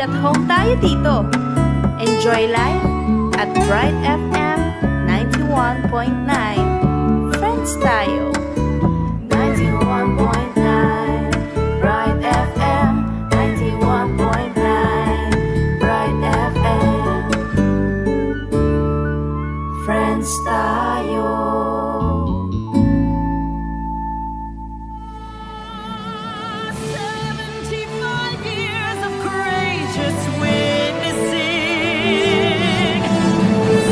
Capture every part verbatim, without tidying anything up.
At home tayo dito. Enjoy life at Bright F M ninety-one point nine. Friends tayo. Ninety-one point nine Bright F M, ninety-one point nine Bright F M. Friends tayo. Seventy-five years of courageous witnessing.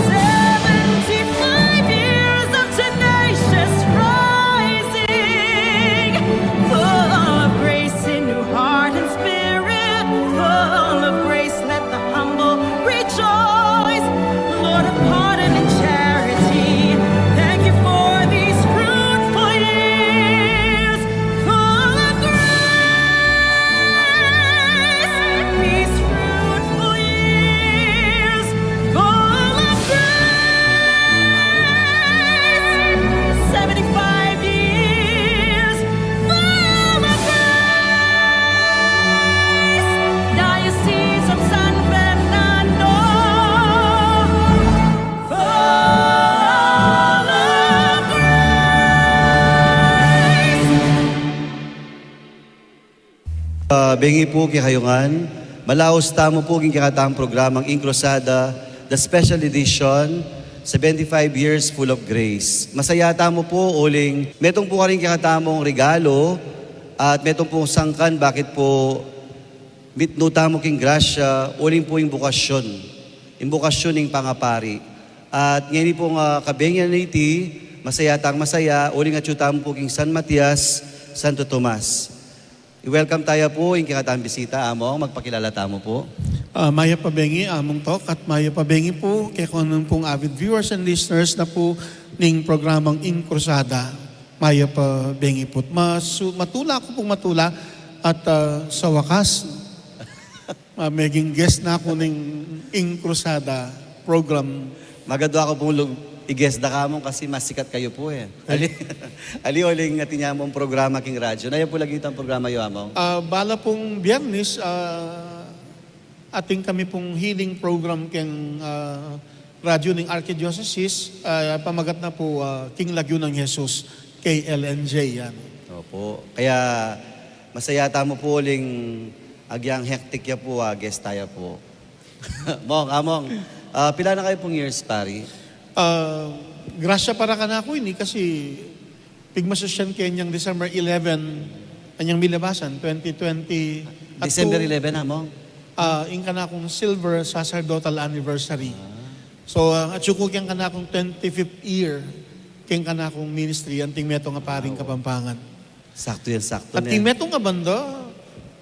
Seventy-five years of tenacious rising. Full of grace in your heart and spirit. Full of grace, let the humble rejoice. Lord of pardon and charity, thank you for these fruitful years. Full of grace, these fruitful years, full of grace. Seventy-five years, full of grace. Diocese of San Fernando, full of grace. Ah, bengi pu kekayu ngan. Malaus tamu pu king kekatamung programang Ing Cruzada, the special edition, seventy-five years full of grace. Masaya tamu pu uling metung pu karing kekatamung regalo at metung pu sangkan bakit pu mitmu tamu king grasya uling pu ing bukasyon, ing bukasyon ning pangapari. At ngeni pung, ah, kabengi na iti, masaya tang masaya uling atyu tamu pu king San Matias, Santo Tomas. I-welcome taya pu ing kekatamung bisita, Among, magpakilala tamu pu. Ah, mayap a bengi, Among Tok, at mayap a bengi pu kekatamung pung avid viewers and listeners na pu ning programang Ing Cruzada. Mayap a bengi pu't masu-, matula ku pung matula at, ah, sa wakas, ah, meging guest na ku ning Ing Cruzada program. Magadwa ku pung lug-, i-guest da ka, Among, kasi mas sikat kayu pu e. Ali, ali uling atin ya mung programa king radyo. Nanu pu lagyu itang programa yu, Among? Ah, bala pung Biyernes, ah, atin kami pung healing program keng, ah, radyo ning Archdiocese, ah, pamagat na pu, ah, King Lagyu nang Jesus, K L N J yan. Opu. Kaya masaya tamu pu uling agyang hectic ya pu, ah, guest taya pu. Mong, Among, ah, pila na kayu pung years, pari? Ah, grasya para kanaku ini kasi pigmasusyan ke inyang December eleven, inyang milabasan, twenty twenty. At December tu-, eleven, Among? Ah, ing kanakung silver sacerdotal anniversary. Ah. So, ah, atyu ku keng kanakung twenty-fifth year keng kanakung ministry, anting metung a paring Wow. Kapampangan. Saktu yan, saktu na yan. At king metung a banda,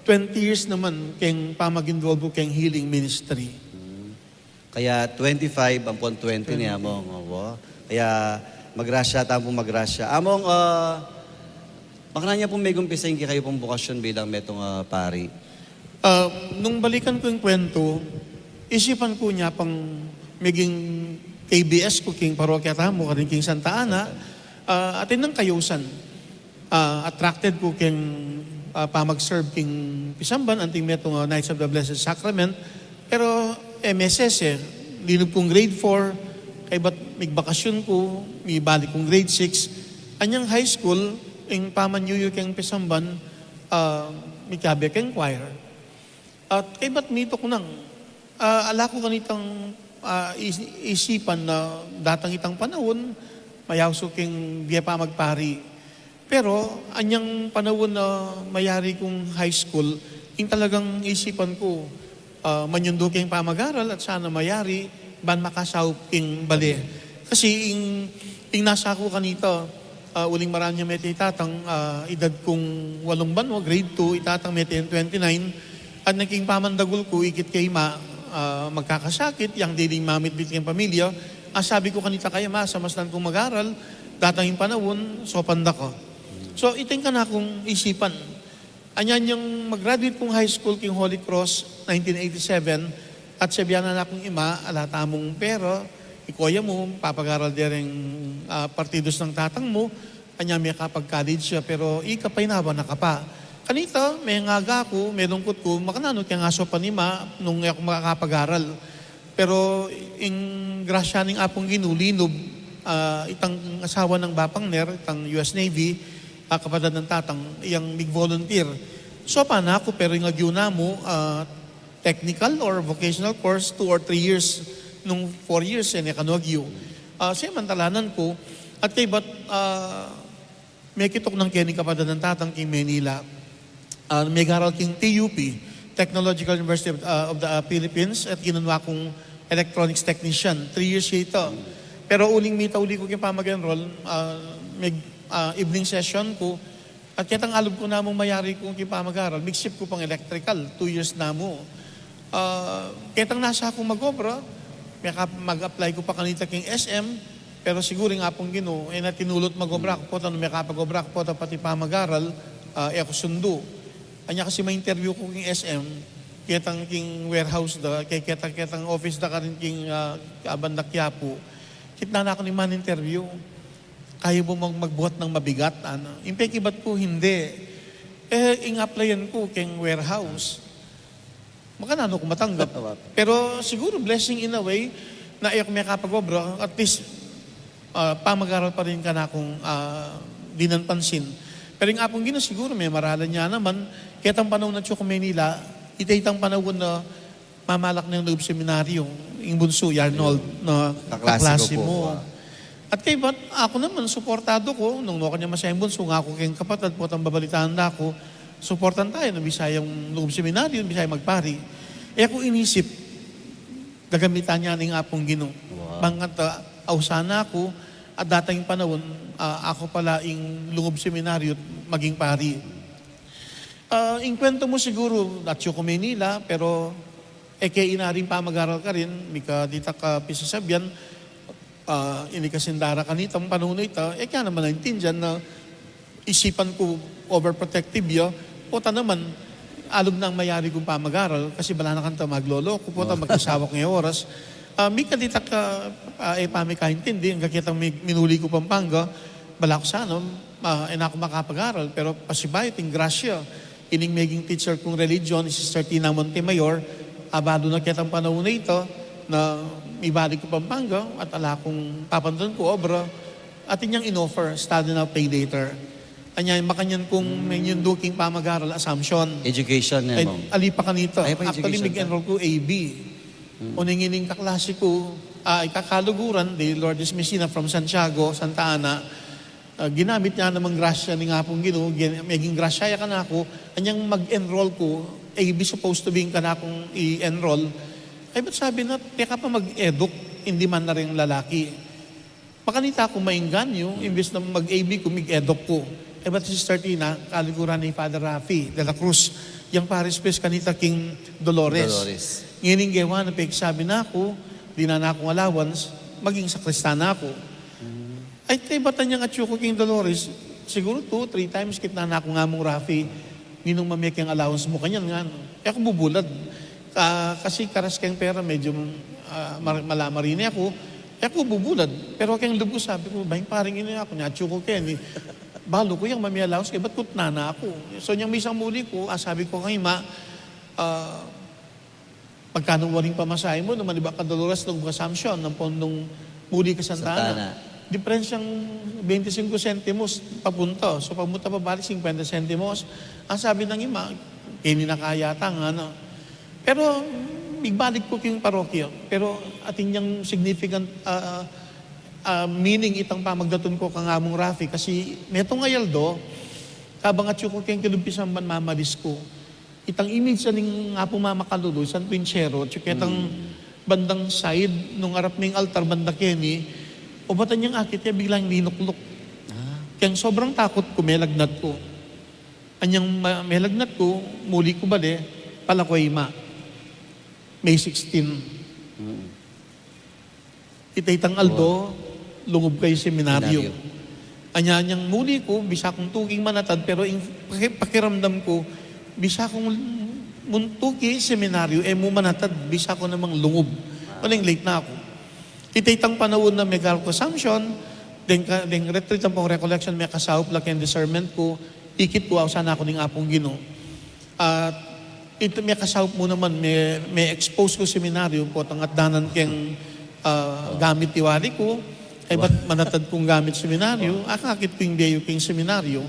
twenty years naman keng pamag-involve ku keng healing ministry. Hmm. Kaya twenty-five ampon twenty ne, twenty. Among, opo. Kaya magrasya, tamu pung magrasya. Among, ah, makanyan ya pung megumpisa ing kekayu pung bukasyon bilang metung a pari? Ah, nung balikan ku ing kwentu, isipan ku inya pang meging K B S ku king parokya tamu, karin king Santa Ana, ah, atin nang kayusan. Ah, attracted ku keng, ah, pamag-serve king pisamban, anting metung a Knights of the Blessed Sacrament. Pero, e, M S S e, linub kung grade four, kaybat migbakasyon ku, mibalik kung grade six. Anyang high school, ing pamanyuyu keng pisamban, ah, mikabe keng choir. At kaybat mituknang, ah, ala ku kanitang, ah, is-, isipan na datang itang panaun, mayausu keng bie pamagpari. Pero, anyang panaun na mayari kung high school, ing talagang isipan ku, ah, manyundu keng pamag-aral at sana mayari, ban makasaup king bale. Kasi ing, ing nasa ku kanita, ah, uling maraan ya mete i tatang, ah, edad kung walung banua, grade two, i tatang mete twenty-nine, at naging pamandagul ku, ikit keng ima, ah, magkakasakit, yang diling mamitbit keng pamilya, ah, sabi ku kanita kaya, "Ma, samastan kung mag-aral, datang ing panaun, saupan da ka." So, iting kanakung isipan. Anya nyang mag-graduate kung high school king Holy Cross, nineteen eighty-seven, at sabian na kung ima, "Ala tamung pera, ikoya mu, papag-aral dereng, ah, partidos nang tatang mu, anya mekapag-college ya, pero ika pa inawa na ka pa." Kanita, mengaga ku, melungkut ku, makananu keng aso panima nung e ku makakapag-aral. Pero ing grasya ning Apung Ginu, linub, ah, itang asawa nang Bapang Ner, itang U S Navy, ah, kapatad nang tatang, yang mig-volunteer. So, pana ku, pero ing agyu namu, ah, technical or vocational course, two or three years, nung four years, e ne kanu agyu. Ah, samantalanan ku, at kaybat, ah, mekituk nang keni kapatad nang tatang king Manila. Ah, megaral king T U P, Technological University of, ah, of the, ah, Philippines, at kinunwa kung electronics technician. Three years ya ita. Pero uling mitauli ku king pamag-enroll, ah, mig, ah, evening session ku, at ketang alub ku namung mayari ku king pamag-aral, mig-shift ku pang electrical, two years namu. Ah, ketang nasa ku mag-obra, meka-, mag-apply ku pa kanita king S M, pero siguru ing Apung Ginu, e na tinulut mag-obra ku, pota nung mekapag-obra ku, pota pati pamag-aral, ah, e ku sundu. Anya kasi ma-interview ku king S M, ketang king warehouse da, ke-, ketang, ketang office da karin king, ah, banda Quiapo. Kitnan na ku ning man-interview. Kaya mu mag-, magbuhat ng mabigat, ana. Ing pekibat ku, hindi. E, ing applyan ku keng warehouse. Makananu ku matanggap. Pero siguru blessing in a way na e ku mekapag-obra, at least, ah, pamag-aral pa rin kanakung, ah, dinan pansin. Pero ing Apung Ginu siguru memaralan ya naman, ketang panaun atyu ku Manila, ita itang panaun na mamalak neng lugub seminaryo, ing bunsu, i Arnold, na kaklase ku, kaklase mu. At kaybat, aku naman, suportadu ku, nung nukarin ya masaya ing bunsu, ngaku keng kapatad, potang babalitaan da ku, suportan taya nung bisa yang lugub seminaryo, bisa yang magpari. E ku inisip, gagamitan ya ning Apung Ginu. Bang kanita, ausan na ku, at datang ing panaun, ah, aku pala ing lugub seminaryo at maging pari. Ah, ing kwento mu siguru, atyu ku Manila, pero e ke inaring pamag-aral karin, mika ditak a pisasabian, ah, ini kasing dara kanitang panaun a ita, e ke naman naintindian na isipan ku overprotective ya, pota naman, alub nang mayari kung pamag-aral, kasi bala na kanita maglolo ku, pota magkasawa ku ngeni oras. Ah, mika ditak a, ah, e pamikaintindi, anggang ketang mi-, minuli ku Pampanga, bala ku sana, ah, e na ku makapag-aral, pero pasibayu ing grasya, ining meging teacher kung religion, i Sister Tina Montemayor, abalu na ketang panaun a ita, na mibalik ku Pampanga, at ala kung papantanan ku obra, atin yang in-offer, study now, pay later. Anya, makanyan kung menyundu king pamag-aral, Assumption. Education, e, alipa kanita. Actually, education, mig-enroll ku A B. Oneng ining kaklase ku, ah, ikakaluguran, di Lourdes Messina from Santiago, Santa Ana. Ah, ginamit ya namang grasya ning Apung Ginu, gin-, meging grasya ya kanaku, anyang mag-enroll ku, A B supposed to be ing kanakung i-enroll. Ay, ba't sabi na, teka pa mag-eduk, hindi man na rin lalaki. Makanita ku maingganyu, imbis na mag-A B ku, mig-eduk ku. Ay, ba't si Sister Tina, kaluguran ni Father Rafi de la Cruz, yang parish priest kanita king Dolores. Dolores. Ngening gewa na pegsabi na ku, dinan na kung allowance, maging sakristan na ku. Ay, kaybat anyang atyu ku king Dolores, siguru two, three times kitnan na ku ngamung Rafi, ninung mamie keng allowance mu kanyan ngana. E ku bubulad. Ka-, kasi karas keng pera, medyu, ah, mar-, mala-, marine aku. E ku bubulad. Pero keng lub ku sabi ku, "Ba, ing paring ini aku, nya atyu ku keni. Balu ku yang mamie allowance, kaybat kutnan na ku." So, nyang misang muli ku, ah, sabi ku kang ima, ah, "Magkanu waring pamasahe mu nung maniba ka Dolores, nung Assumption, ampon nung muli ka Santa Ana?" Santa Ana. Diperensyang bente singko sentimos papunta. So, pagmunta pabalik, singkwenta sentimos. Ang sabi ng ima, "Keni na kaya tang, ano." Pero, igbalik ku king parokya. Pero, atin yang significant, ah, ah, meaning itang pamagdatun ku kang Among Rafi. Kasi, metung a aldo, kabang atyu ku keng kilumpisan ban mamalis ku. Itang image na ning Apu Mamakalulu, isang twin cherub, at ketang bandang side, nung arap ming altar, banda keni, o batan yang akit ya, biglang linukluk. Ah. Keng sobrang takut ku, melagnat ku. Anyang ma-, melagnat ku, muli ku bale, pala ku ima. May sixteen. Mm. Ita itang aldo, lungub kayu seminaryo. Seminaryo. Anya, anyang muli ku, bisa kung tuking manatad, pero ing paki-, pakiramdam ku, bisa kung mun-, tuki seminaryo, e mu manatad, bisa ku namang lungub. Paling late na aku. Ita itang panaun na megaral ku Assumption, deng ka-, deng retreat ampong recollection, mekasaup la keng discernment ku, Ikit ku, ausan na ku ning Apung Ginu. At ita, mekasaup mu naman, me, me-expose ku seminaryo, potang atdanan keng, ah, gamit i wari ku, kaybat manatad kung gamit seminaryo, akakit ku ing bie yu keng seminaryo.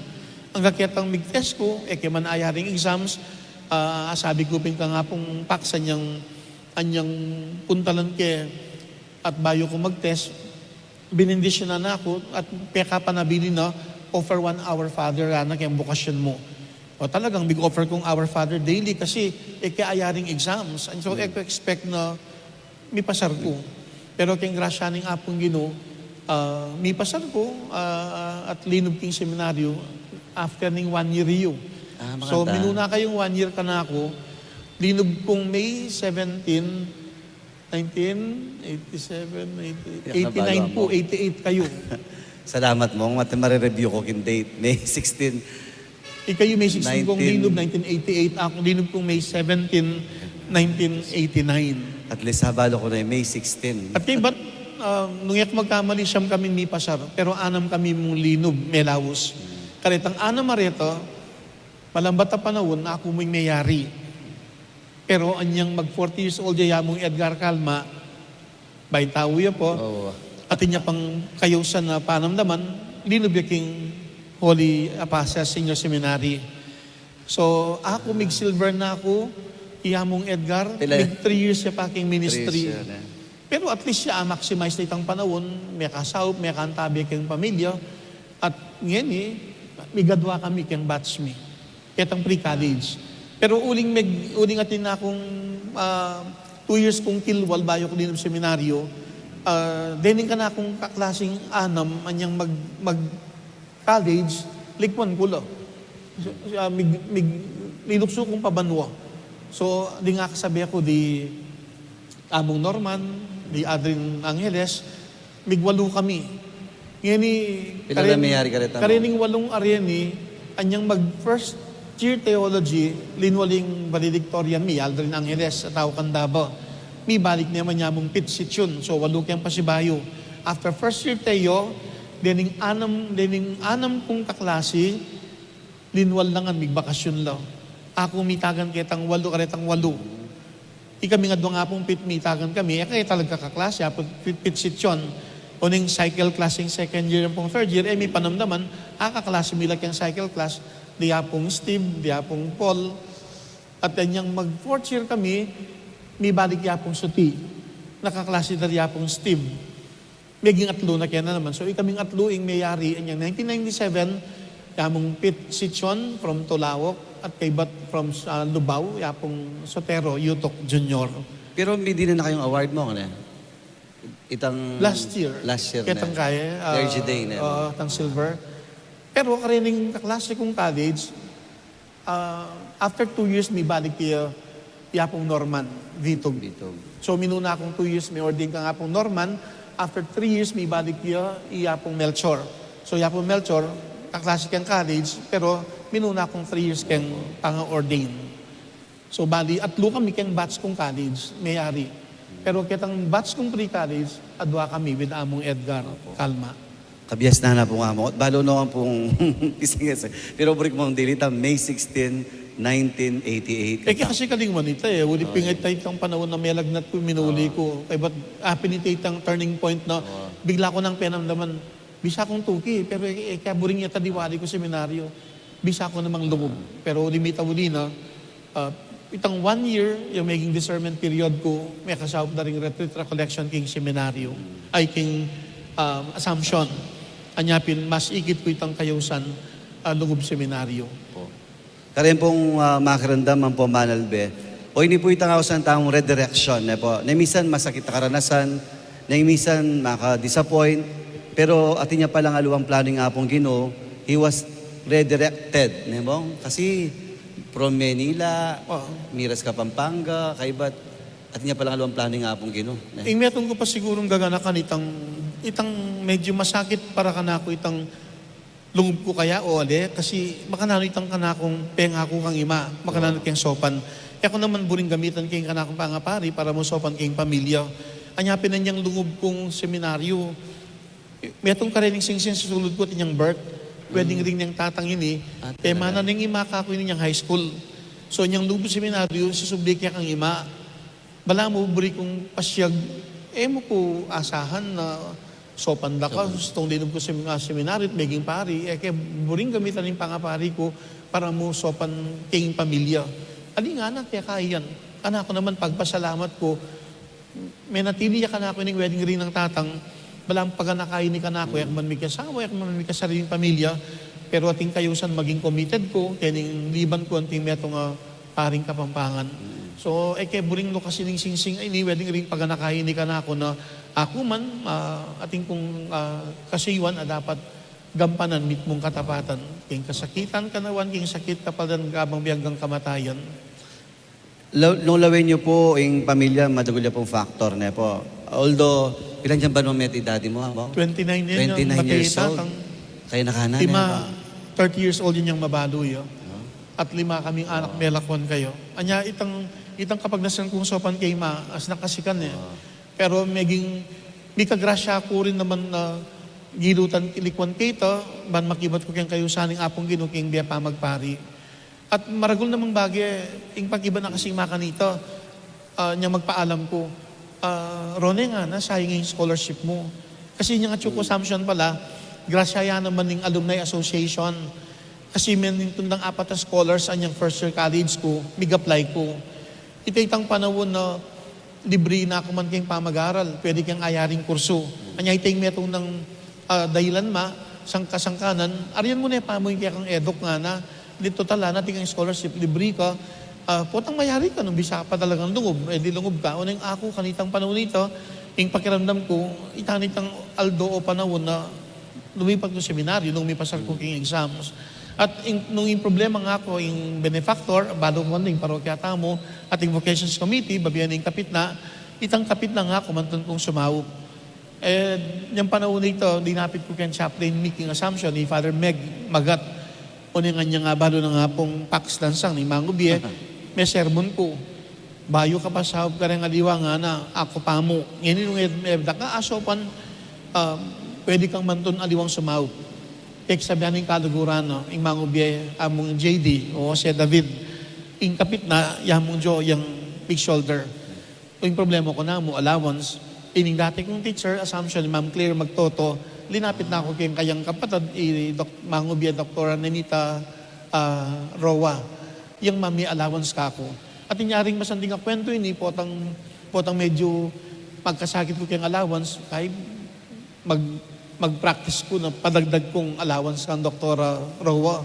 Angga ketang mig-test ku, e ke man ayaring exams, ah, asabi ku pin kang Apung Pax, anyang, anyang puntalan ke, at bayu ku mag-test, binindisyonan na ku at pekapanabilin na, offer one Our Father, ngana, keng bokasyon mu. O, talagang mig-offer kung Our Father daily kasi e ke ayaring exams. And so, e ku expect na mipasar ku. Pero keng grasya ning Apung Ginu, ah, mipasar ku, ah, at linub keng seminaryo after ning one year yu. Ah, so, maganda. Minuna kayung one year kanaku, linub kung May seventeen, nineteen eighty-seven, eighty, eighty-nine po, eighty-eight kayu. Salamat, Mong. Mati, mare-review ku king date. May sixteen. Ikayu May sixteen kung linub, nineteen eighty-eight. Aku linub kung May seventeen, nineteen eighty-nine. At least, ha, balu ku na May sixteen. At kaybat, ah, nung e ku magkamali, siyam kami mipasar. Pero anam kami mung linub, melaus. Karetang anam a reta, malambat a panaun, aku mu ing meyari. Pero anyang mag-forty years old ya, i Among Edgar Calma, baitau ya pu. Oo. Atin ya pang kayausan a panamdaman, linub ya king Holy Apostles Senior Seminary. So, aku, mig-silver na ku, i Among Edgar, mig-three years ya pa king ministry. Pero at least ya, a-maximize na itang panaun, mekasaup, mekantabi keng pamilya, at ngeni, migadwa kami keng batch mi. Ketang pre-college. Pero uling meg-, uling atin na kung, ah, two years kung kilwal bayu ku linub seminaryo, ah, dening kanakung kaklasing anam, anyang mag-, mag-college, likwan ku la. So, ah, mig-, mig-, linuksu kung pabanua. So, ding akasabe ku di Among Norman, di Adrin Angeles, migwalu kami. Ngeni, karening walung areni, anyang mag-first year theology, linwal ing valedictorian mi, Adrin Angeles, a tau kang Davao. Mibalik ne man i Among Pit Sityon, so walu keng pasibayu. After first year theo, dening anam, dening anam kung kaklasi, linwal la ngan, migbakasyon la. Aku, mitagan ketang walu, karetang walu. Ikaming adwang Apung Pit, mitagan kami, e ke talaga kaklase, Apung Pit, Pit Sityon. Oning cycle class ing second year ampong third year, e mi panamdaman, a kaklase mi la keng cycle class, di Apung Steve, di Apung Paul. At anyang mag-fourth year kami, mibalik i Apung Suti. Nakaklase da ri Apung Steve. Meging atlu na kena naman. So, ikaming atlu ing meyari, anyang nineteen ninety-seven, i Among Pit Sityon from Tulaok, at kaybat from, ah, Lubao, i Apung Sotero Yutok Junior. Pero may dinan na kayung award, Mong, ne? Itang last year, last year ketang ne. Kaya, ah, Clergy Day ne, oo, tang silver. Pero karening kaklase kung college, ah, after two years, mibalik ya i Apung Norman Vitug. Vitug. So, minuna kung two years, mi-ordain kang Apung Norman. After three years, mibalik ya i Apung Melchor. So, i Apung Melchor, kaklase keng college, pero minuna kung three years keng panga-ordain. So, bali, atlu kami keng batch kung college, meyari. Pero ketang batch kung pre-college, adwa kami with Among Edgar Calma. Kabiasnan na pu, Among. Balu no ampong pisang. Pero buri ku, Mong, dili ta May sixteen, nineteen eighty-eight. E, kaya kasi kalingwan ita, e. Uli pin ita itang panaun a melagnat ku, minuli ku. Kaybat, apin ita itang turning point na bigla ku nang penamdaman, bisa kung tuki, pero e, e, kaya buring ya ta diwali ku seminaryo. Bisa ku namang lungub. Pero uli mita uli na, ah, itang one year, yung meging discernment period ku, mekasaup da ring retreat recollection king seminaryo, ay, king, ah, Assumption. Anya pin, mas ikit ku itang kayausan, ah, lungub seminaryo. Kareng pung, ah, makiramdam ampong manalbe. O ini pu itang ausan tamung redirection, ne pu. Ne minsan masakit a karanasan, ne minsan maka-disappoint, pero atin ya palang aliwang planu ning Apung Ginu, he was redirected, ne, Mong? Kasi from Manila, miras ka Pampanga, kaybat, atin ya palang aliwang planu ning Apung Ginu, ne? Ing metung ku pa sigurung gaganakan itang, itang medyu masakit para kanaku itang lungub ku kaya o ali, kasi makananu itang kanakung pengaku kang Ima, makananu keng saupan. E ku naman buring gamitan keng kanakung pangapari para masaupan keng pamilya. Anya pin anyang lungub kung seminaryo, metung karening singsing sa sulud ku, atin yang Bert, wedding ring neng tatang ini, ah, e, talaga? Mana neng ima kaku ini inyang high school. So, inyang lub seminaryo, susubli ke kang ima. Balamu, buri kung pasiag, e mu ku asahan na saupan da ka, saupan. Sustung linub ku sem-, ah, seminaryo, meging pari, e ke buring gamitan ing pangapari ku para mu saupan king pamilya. Ali ngana, kaya kayan. Kanaku naman, pagpasalamat ku, menatili ya kanaku ining wedding ring nang tatang, balamu paganaka ini kanaku, e ku man mikasawa, e ku man mikasariling pamilya, pero ating kayusan maging committed ku, kening liban ku anting metung a paring Kapampangan. So, e ke buring lukas ining singsing a ini, wedding ring paganaka ini kanaku na aku man, ah, ating kung, ah, kasuyuan a dapat gampanan mitmung katapatan. King kasakitan, kanawan, king sakit, kapaladan, kabang biagang kamatayan. Lo-, nung lawen yu pu ing pamilya, madagul ya pung factor, ne pu? Although, pilan yang banwa mete i daddy mu, abo? Twenty-nine yan, twenty-nine years old. Kaya nakanan, ne pu? Ima, thirty years old yan yang mabalu ya. Ah. At lima kaming anak, ah, melakwan kayu. Anya, itang, itang kapagnasan kung saupan ke ima, as nakasikan e. Ah. Pero meging mikagrasya ku rin naman na gilutan, likwan ke ita, ban makibat ku keng kayusan ning Apung Ginu king bie pamagpari. At maragul namang bage, ing pag-ibat na kasi makanita, ah, inyang magpaalam ku, ah, Rone, ngana, sayang ing scholarship mu. Kasi inyang atyu ku, Assumption pala, grasya ya naman ning Alumni Association. Kasi metung dang apat a scholars anyang first year college ku, mig-apply ku. Ita itang panaun na libre na ku man keng pamag-aral, pwede keng ayaring kursu. Anya ita ing metung nang, ah, dahilan ma, sangka-sangkanan, aryan mu ne pamu ing kekang eduk, ngana, di total, ah, atin kang scholarship, libre ka, ah, potang mayari ka, nung bisa ka pa talagang lungub, e di lungub ka. Oneng aku, kanitang panaun ita, ing pakiramdam ku, ita na itang aldo o panaun na lumipat ku seminaryo nung mipasar ku king exams. At ing, nung ing problema ngaku, ing benefactor, balu ku ning parokya tamu, at ing vocations committee, babie na ing kapitna, itang kapitna ngaku, mantun kung sumaup. E, inyang panaun na ita, linapit ku keng chaplain mi king Assumption, i Father Meg Magat. Oneng anya nga balu na nga pung Pax Lansang, ning mangubie, mesermon ku. Bayu ka pa saup kareng aliwa, ngana, aku pamu. Ngeni nung e-, e-, da ka asaupan, ah, pwede kang mantun aliwang sumaup. Peksabian ning kaluguran, no, ing mangubie, Among J D, o Jose David. Ing kapitna, i Among Jo, yang big shoulder. Ing problema ku namu, allowance. Ining dati kung teacher, Assumption, i Ma'am Claire Magtoto, linapit na ku keng kayang kapatad, i Doc-, mangubie, Doktora Nenita, ah, Roa. Yang mami allowance kaku. At inya ring masanting a kwentu ini, potang, potang medyu magkasakit ku keng allowance, kay mag-, mag-practice ku na padagdag kung allowance kang Doktora Roa.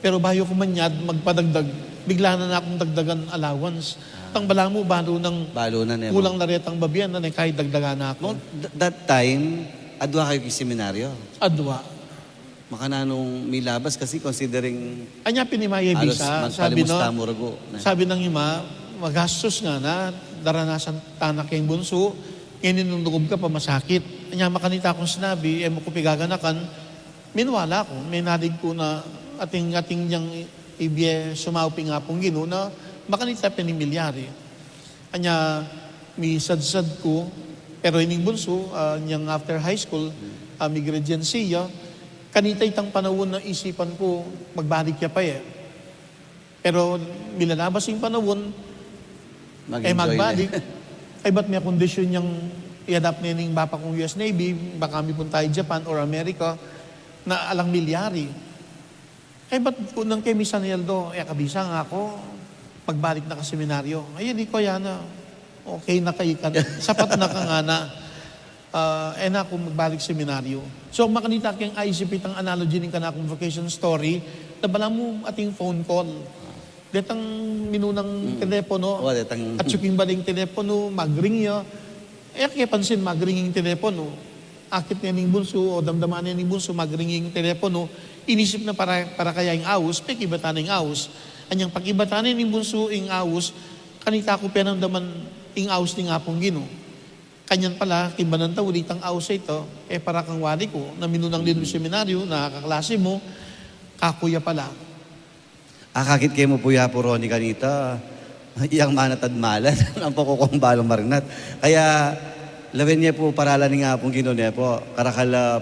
Pero bayu ku manyad magpadagdag, bigla na nakung dagdagan allowance. Ah. Tang balamu, balu nang, balu na ne, kulang na retang babie na ne, kay dagdagan na ku. No, th-, that time, adwa kayu king seminaryo? Adwa. Makananung milabas kasi considering anya pin ima e bisa, halos sabi magpalimus na, tamu ragu, ne? Sabi nang ima, magastus ngana, daranasan ta na keng bunsu, ngeni nung lugub ka pa masakit. Anya makanita kung sinabi, e mu ku pigaganakan, miniwala ku, meniwala ku na atin, atin yang i-, ibie sumaup ing Apung Ginu na makanita pin ing milyari. Anya, misadsad ku, pero ining bunsu, ah, inyang after high school, ah, migraduate ya, kanita itang panaun na isipan ku, magbalik ya pa e. Pero milalabas ing panaun, e magbalik. Ay, ba't me kondisyon yang i-adapt ne ning bapa kung U S Navy, baka mipunta i Japan or America, na alang milyari. Kay ba't kunang ke misan Eldo, e, kabisa nga aku, magbalik na ka seminaryo. Ay, di ku ya na, okay na ka ikan, sapat na ka ngana. Ah, e na aku magbalik seminaryo. So, makanita keng aisip itang analogy ning kanakung vocation story, na balamu atin phone call. Detang minunang telepono, o, detang atyu king baling telepono, magring ya. E ke pansin, magring ing telepono. Akit ne ning bunsu, o damdaman ne ning bunsu, magring ing telepono. Inisip na para, para kaya ing aus, pekibatan na ing aus. Anyang pakibatan ne ning bunsu ing aus, kanita ku penamdaman ing aus ning Apung Ginu. Kanyan pala, king banang tauli itang aus a ita, e para kang wali ku, na minunang linub seminaryo, na kaklase mu, kaku ya pala. Akakit ke mu pu ya pu Roni kanita, yang manatad malan, ampo ku kung balu marinat. Kaya, lawen ye pu paralan ning Apung Ginu ne pu, karakal a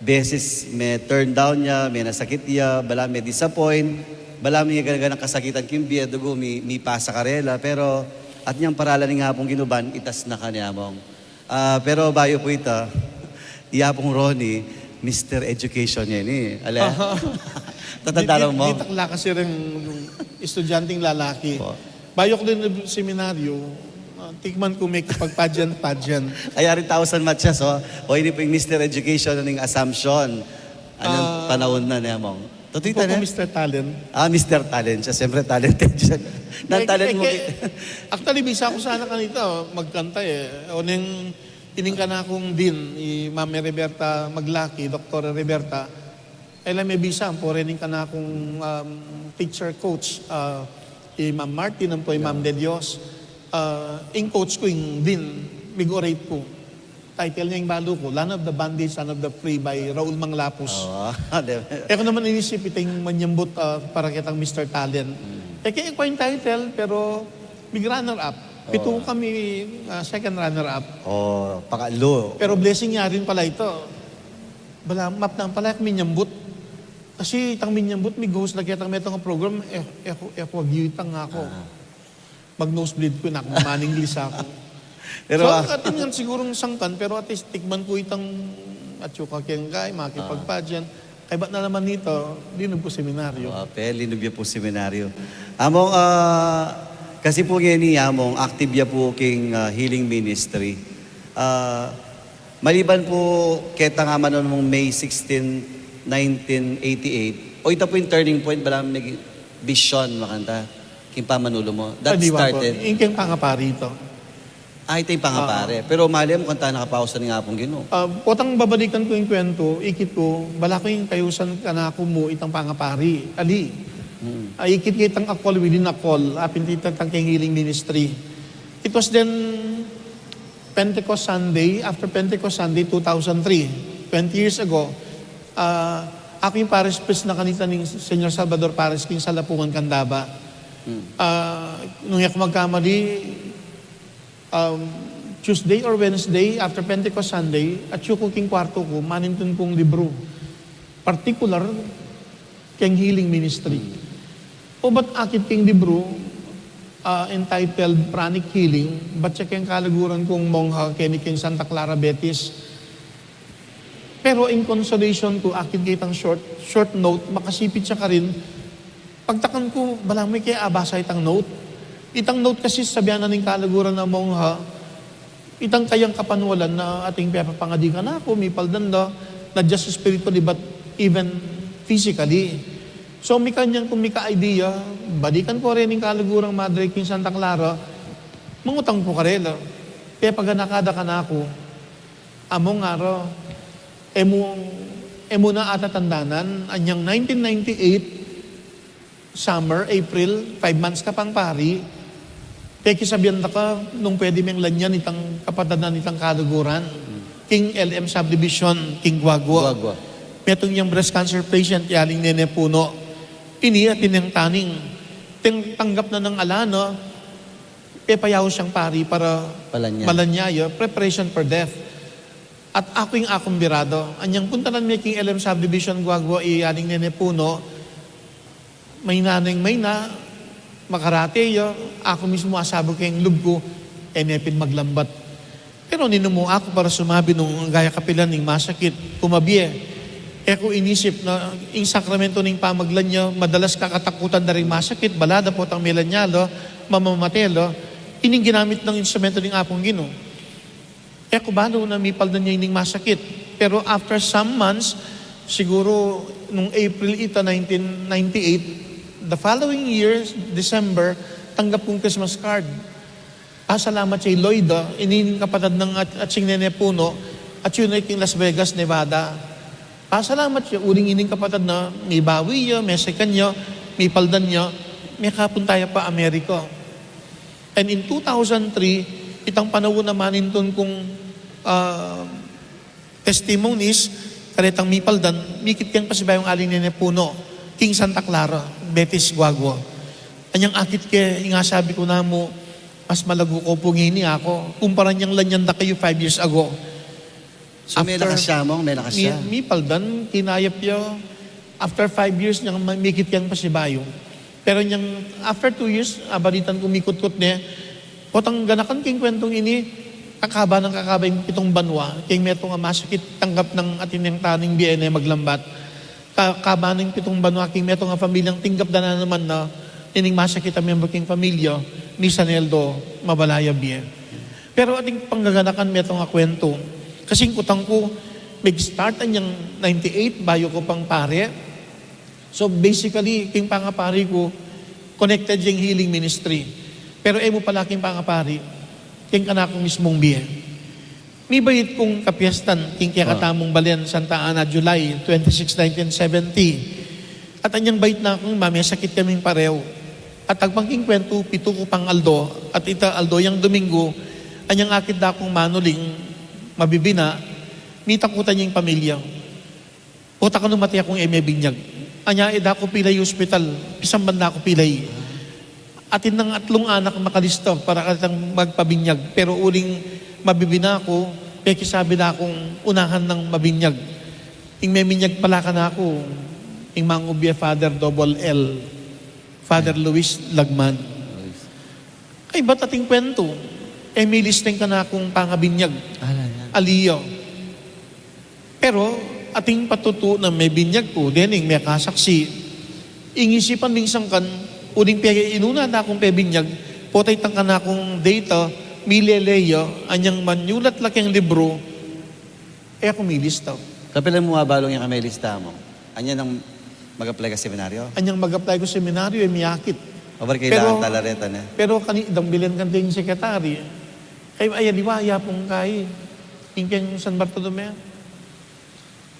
beses me-turn down ya, me-nasakit ya, balamu me-disappoint, balamu me gana-ganang kasakitan king bie, dugu mi, mipasa karela, pero atin yang paralan ning Apung Ginu ban itas na kaniamong. Ah, pero bayu pu ita, i Apung Ronnie, Mister Education ya ini. Ale? Tatandaan mo? Di, di, ditak la kasi reng estudyanteng lalaki. Po. Bayu ku linub seminaryo, ah, tikman ku mekipag-pageant, pageant. Ay, ari tausan matyas, o. O, ini pu ing Mister Education ning Assumption. Anong panahon na niya, Mong? Totoo ita, Mister Talent. Ah, Mister Talent siya. Siyempre, talented siya. Nang talent mo, actually, bisa ku sana kanita magkanta, e. O, neng, ining kanakung dean, i Ma'am Reberta Maglaki, Doktora Reberta, e la me bisa, ampo reng kanakung, um, teacher coach, ah, i Ma'am Martin, ampo i Ma'am De Dios. Ah, ing coach ku, ing dean, mig-orate ku. Title ne ing balu ku, Land of the Bandits, Land of the Free by Raul Manglapus. O, di ba? E ku naman inisip iting manyambut, ah, para ketang Mister Talent. E ke, e ku ing title, pero mig-runner up. Pitu kami, ah, second runner up. O, pakalu. Pero blessing ya rin pala ita. Balamu, mapnang pala kung minyambut. Kasi itang minyambut, mig-host la ketang metung a program, e, e ku, e ku agyu itang aku. Mag-nosebleed ku, nak, maninglis aku. Pero, so, ah, atin ngan sigurung sangkan, pero at least tikman ku itang atyu ka keng kay, makipag-pageant. Kaybat na naman nita, linub ku seminaryo. O, ape, linub ya pu seminaryo. Among, ah, kasi pu ngeni, Among, active ya pu king, ah, healing ministry. Ah, maliban pu ketang amanun mung May sixteen, nineteen eighty-eight, o ita pu ing turning point, balamu naging vision, makanta, king pamanulu mu. That started. Ing keng pangapari ita. Ah, ita ing pangapari. Pero mali mu kanta nakapausan ning Apung Ginu. Ah, potang babalikan ku ing kwentu, ikit ku, balaku ing kayusan kanaku mu itang pangapari. Ali. Hmm. Ah, ikit ke itang akol within akol, apin ita itang keng healing ministry. It was then Pentecost Sunday, after Pentecost Sunday, two thousand three, twenty years ago, ah, aku ing parish priest na kanita ning Señor Salvador Parish king Salapungan, Candaba. Hmm. Ah, nung e ku magkamali, um, Tuesday or Wednesday, after Pentecost Sunday, atyu ku king kwartu ku, manintun kung libru. Partikular, keng healing ministry. Hmm. Ubat akit king libru, ah, entitled Pranic Healing, batya keng kaluguran kung mongha keni king Santa Clara, Betis. Pero in consolation ku, akit ke itang short, short note, makasipit ya karin. Pagtakan ku, balamu e ke abasa itang note. Itang note kasi sabian na ning kaluguran a mongha, itang kayang kapanwalan na ating pepapangadi kanaku, mipaldan da, not just spiritually, but even physically. So, mika niyan kung mika idea, balikan ku reng kaluguran madre king Santa Clara, mangutang ku karela, pepaganaka da kanaku. Among ngara, e mu, e mu na atatandanan, anyang nineteen ninety-eight, summer, April, five months ka pang pari, pekisabian da ka nung pwede meng lanyan itang kapatad na nitang kaluguran, king L M subdivision, king Guagua. Guagua. Metung yang breast cancer patient, i Aling Nene Puno. Ini atin yang taning, ting tanggap na nang ala na, pepayaus yang pari para malanya ya, preparation for death. At aku ing akumbirado. Anyang puntanan me king L M subdivision, Guagua, i Aling Nene Puno, mayna neng mayna, makarate ya, aku mismu asabi keng lub ku, e ne pin maglambat. Pero ninumu aku para sumabi nung gaya kapilan ning masakit, kumabie. E ku inisip na ing sakramento ning pamaglanya, madalas kakatakutan da ring masakit, bala da potang melanya la, mamamate la, ining ginamit nang instrumento ning Apung Ginu. E ku balu na mipaldan ya ining masakit. Pero after some months, siguru nung April ita, nineteen ninety-eight, the following year, December, tanggap kung Christmas card. Pasalamat ya i Loida, ini ning kapatad nang at-, atsing Nene Puno, atyu na king Las Vegas, Nevada. Pasalamat ya, uling ining kapatad na mibawi ya, mesekan ya, mipaldan ya, mekapunta ya pa Amerika. And in two thousand three, itang panaun a manintun kung, ah, testimonies, karetang mipaldan, mikit keng pasibayung Aling Nene Puno, king Santa Clara, Betis, Guagua. Anyang akit ke, ing asabi ku namu, mas malagu ku pu ngeni aku, kumpara nang lanyan da kayu five years ago. So, may lakas siya, Among? May lakas siya? Mi-, mipaldan, kinayap ya. After five years, nyang ma-, mikit yang pasibayu. Pero nyang, after two years, abalitan ku mikutkut ne. Potang ganakan king kwentong ini, kakaba nang kakaba ing pitung banua, king metung a masakit, tanggap nang atin yang taning bie ne maglambat. Ka-, kaba ning pitung banua king metung a pamilyang tinggap da na naman na ining masakit a miyembro king pamilya, ni Saneldo, mabala ya bie. Pero atin panggaganakan metung a kwento. Kasi ing kutang ku, mig-start anyang ninety-eight, bayu ku pang pari. So, basically, king pangapari ku, connected yang healing ministry. Pero e mu pala king pangapari, king kanakung mismung bie. Mibait kung kapiestan, king kekatamung balen, Santa Ana, July twenty-six, nineteen seventy. At anyang bait na kung mamesakit kaming pareu. At agpang king kwentu, pitu ku pang aldo, at ita aldo yang Domingo, anyang akit da kung manuling mabibina, mitakutan yang pamilya. Pota kanu mate akung e me binyag. Anya, e da ku pilay hospital, pisamban da ku pilay. Atin nang atlung anak makalista para kanitang magpabinyag, pero uling mabibina ku, pekisabi da kung unahan nang mabinyag. Ing meminyag pala kanaku, ing mangubie Father Double L, Father Luis Lagman. Ay, ba't ating kwento? E, milista ing kanakung pangabinyag. Ala yan. Ali ya. Pero, ating patutu na mebinyag ku, dening mekasaksi. Ing isipan ming sangkan, uling pia inuna da kung pebinyag, potay tang kanakung data, milele ya, anyang manyulat la keng libru, e aku milista. Kapilan mu abalung yang kamelista mu? Anya nang mag-apply ka seminaryo? Anyang mag-apply ku seminaryo, e, miyakit. Abar kailangan talaretan, e. Pero kani, idang bilen kanting sekretary. Kay aya liwa, aya pung kai. Ing keng San Bartolome.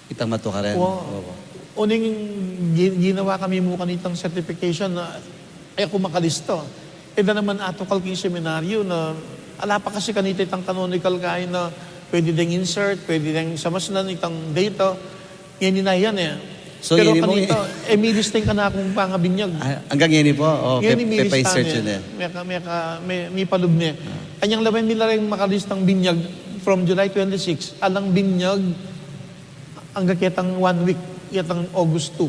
Itang matukaran. Wa. Opo. Uning gi-, ginawa kami mu kanitang certification na, e, aku makalista. E, da naman atukal king seminaryo na, ala pa kasi kanita itang canonical kai na pwede deng insert, pwede deng samasnan itang data. Ngeni na yan, e. So, pero ngeni mu, kanita, e, milista ing kanakung pangabinyag. Ah, anggang ngeni pu? O, ngeni pe-, milista pepa-insert ne. Yun, e. Meka, meka, me-, mipalub ne. Ah. Anyang lawen mi la reng makalistang binyag from July twenty-six, alang binyag angga ketang one week, ketang August two.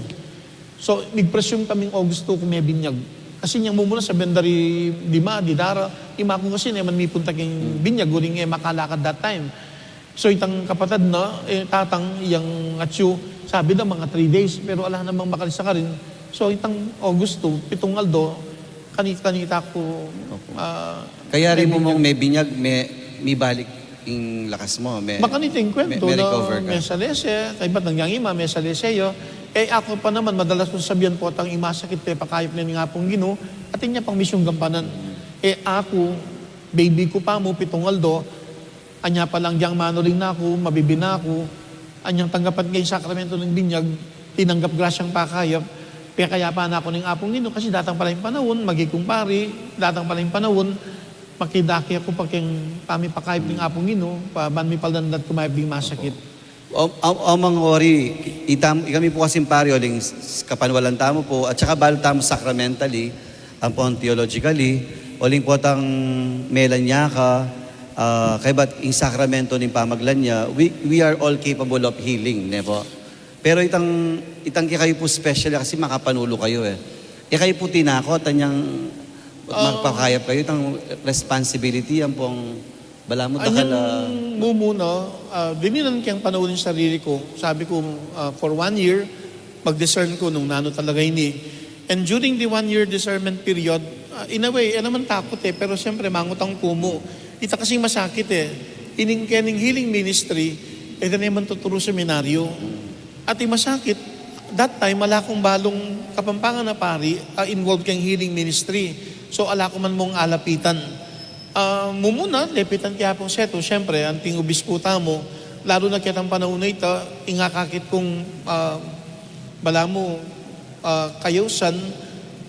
So, mig-presume kaming August two kung mebinyag. Kasi nyang mumuna sa bendari dima, didara, ima ku kasi ne man mipunta king binyag, uling e makalakad that time. So, itang kapatad na, e, tatang, yang atyu, sabi da mga three days, pero ala namang makalista karin. So, itang August two, pitung aldo, kani-, kanita ku, ah, kaya rin mu mung mebinyag, me-, mibalik ing lakas mu, me-, makanita ing kwento na me-recover ka. Mesalese, kaybat nang yang ima, mesalese ya. E, aku pa naman, madalas kung sabian potang ing masakit pepakayap ne ning Apung Ginu, atin ya pang misyung gampanan. E, aku, baby ku pa mu, pitung aldo, anya pa lang dyang manuling na ku, mabibina ku, anyang tanggapan ke ing sakramento ning binyag, tinanggap grasyang pakayap, pekayapan na ku ning Apung Ginu, kasi datang pala ing panaun, maging kumpari, datang pala ing panaun, makidake aku pa keng pamipakayap ning Apung Ginu, pa ban mipaldan dat kumayap ding masakit. Opo. O, o, o, Among Ori, itam-, ikami pu kasing pari, uling s-, kapanwalan tamu pu, at saka balu tamu sacramentally, ampong theologically, uling potang melanyaku, ah, kaybat ing sakramento ning pamaglanya, we, we are all capable of healing, ne pu? Pero itang, itang kekayu pu special kasi makapanulu kayu, e. Ikayu pu tinakot, anyang magpakayap kayu, itang responsibility, ampong Balamu dakal a. Anyang mumuna, ah, dininan keng panaun ing sarili ku. Sabi ku, ah, for one year, mag-discern ku nung nanu talaga ini. And during the one year discernment period, ah, in a way, e naman takut e, pero siyempre, mangutang ku mu. Ita kasing masakit e. Ining kening healing ministry, e, da ne man tuturu seminaryo. At ing masakit, that time, ala kung balung Kapampangan a pari a involved keng healing ministry. So, ala ku man mung alapitan. Ah, mumuna, lepitan ke Apung Setu, siyempre, anting obispo tamu, lalu na ketang panaun a ita, ing akakit kung, ah, balamu, ah, kayausan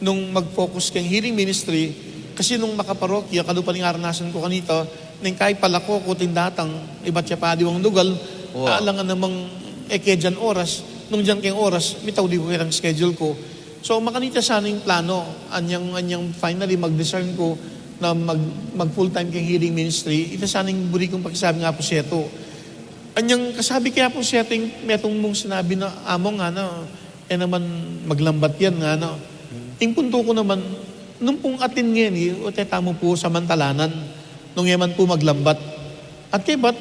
nung mag-focus keng healing ministry, kasi nung makaparokya, kalupa ning aranasan ku kanita, ning kay palako ku ting datang, ibat ya pa aliwang lugal, alang a namang e ke dyan oras, nung dyan keng oras, mitauli ku ketang schedule ku. So, makanita sana ing plano, anyang, anyang finally mag-discern ku na mag-, mag full time keng healing ministry, ita sana ing buri kung pakisabi ning Apung Setu. Anyang kasabi ke Apo Seti, metung mung sinabi na, "Among, ngana, e naman maglambat yan, ngana." Ing puntu ku naman, nung pung atin ngeni, o teta mu pu samantalanan, nung e man pu maglambat. At kaybat,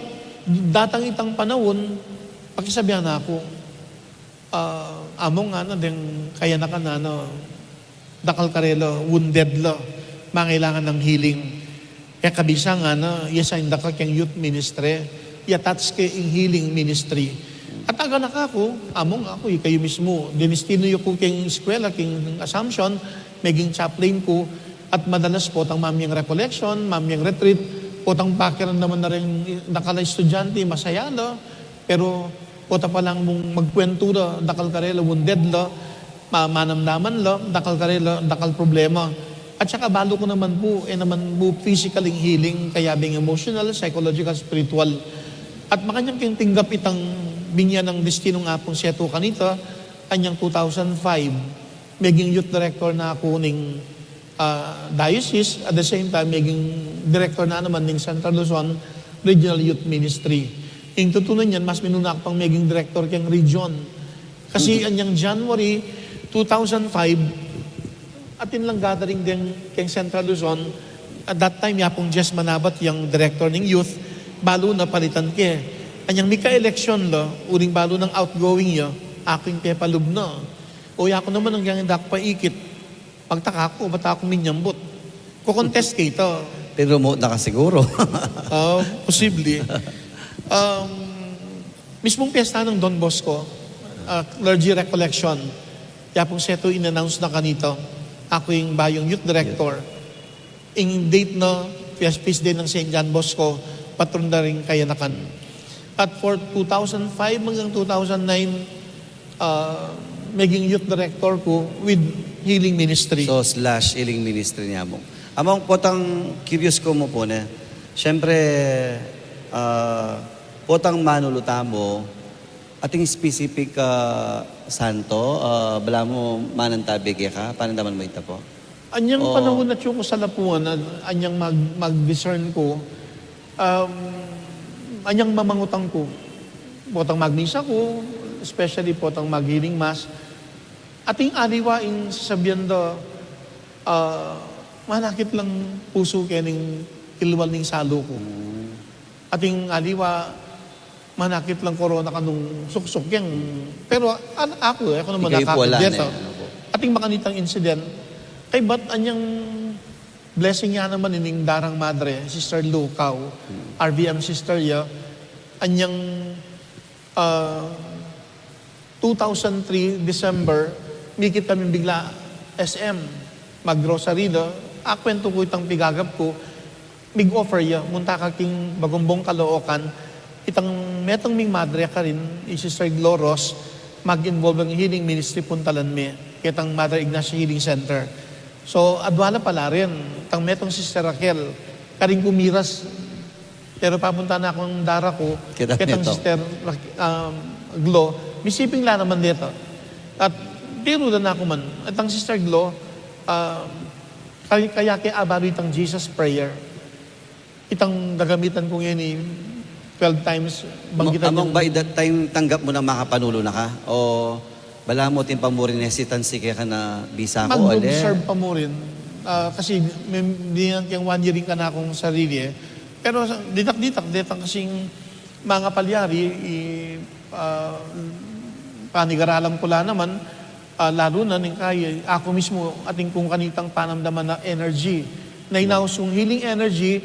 datang itang panaun, pakisabian na ku, "Ah, Among, ngana, deng kayanakan, ngana, dakal karela, wounded la, mangailangan ng healing. Kaya kabisa, ngana, i-assign da ka keng youth ministry, i-attach ke ing healing ministry." At aganaka ku, "Among, aku, ikayu mismu, dinistinu yu ku keng eskwela, keng Assumption, meging chaplain ku, at madalas potang mamye ing recollection, mamye ing retreat, potang pakiramdaman na ring dakal a estudyante, masaya la, pero pota pa lang mung magkwentu la, dakal karela, wounded la, ma-, manamdaman la, dakal karela, dakal problema." At saka balu ku naman pu, e naman pu physical ing healing, kaya beng emotional, psychological, spiritual. At makanyan keng tinggap itang binie nang destinung Apung Seti kanita, anyang two thousand five, meging youth director na ku ning, ah, diocese, at the same time, meging director na naman ning Central Luzon Regional Youth Ministry. Ing tutunan niyan, mas minuna ku pang meging director keng region. Kasi anyang January two thousand five, atin lang gathering deng keng Central Luzon. At that time, ya pung Jess Manabat yang director ning youth, balu na palitan ke. Anyang mika-election la, uling balu nang outgoing ya, aku ing pepalub na. O, ya ku naman, anyang inda ku pa ikit, magtaka ku, ba't aku minyambut? Ko-contest ke ita. Pinromote na ka siguro. Ah, posible. Um, mismung piyesta ng Don Bosco, ah, clergy recollection, ya pung Seti in-announce na kanita, aku ing bayung youth director. Ing date na, feast, feast day ng Saint John Bosco, patron da ring kayanakan. At for two thousand five hanggang two thousand nine, ah, meging youth director ku with healing ministry. So, slash healing ministry ni Among. Among, potang curious ku mu pu, ne? Siyempre, ah, potang manulu tamu, atin specific, ah, santo, ah, balamu manantabi keka, panandaman mu ita pu? Anyang panahun na, atyu ku sa lapuan, anyang mag-, mag-discern ku, um, anyang mamangutang ku, potang magmisa ku, especially potang mag-healing mass, atin aliwa ing sasabian da, ah, manakit lang pusu ke ning kilwal ning salu ku. Atin aliwa, manakit lang korona kanung suksuk yang. Pero, an-, aku, e ku naman nakakit deta. Atin makanitang incident. Kaybat anyang blessing ya naman ining darang madre, Sister Lou Cao, R V M sister ya, anyang, ah, two thousand three, December, mikit kami bigla S M, mag-grocery da. Akwentu ku itang pigagap ku, mig-offer ya, munta ka king Bagumbong, Caloocan, itang metung ming madre karin, i Sister Glo Ros, mag-involve ing healing ministry, puntalan me, ketang Mother Ignacia Healing Center. So, adwa la pala rin, itang metung Sister Raquel, karin ku miras, pero papunta na kung dara ku, ketang Sister Raquel, um, Glo, misiping la naman deta. At tiru da na ku man, itang Sister Glo, um, kay-, kaya ke abalu itang Jesus Prayer. Itang gagamitan ku ngeni twelve times, banggitan Among, ba, that time, tanggap mu nang makapanulu na ka? O balamu atin pa mu rin hesitancy keka na bisa ku, ale? Mag-observe pa mu rin. Ah, kasi may, dinan keng one year ing kanakung sarili, e. Pero sa, ditak-ditak, detang kasing mga palyari, i, ah, panigaralan ku la naman, ah, lalu na ning kaya, aku mismu, atin kung kanitang panamdaman na energy. Na inausung healing energy,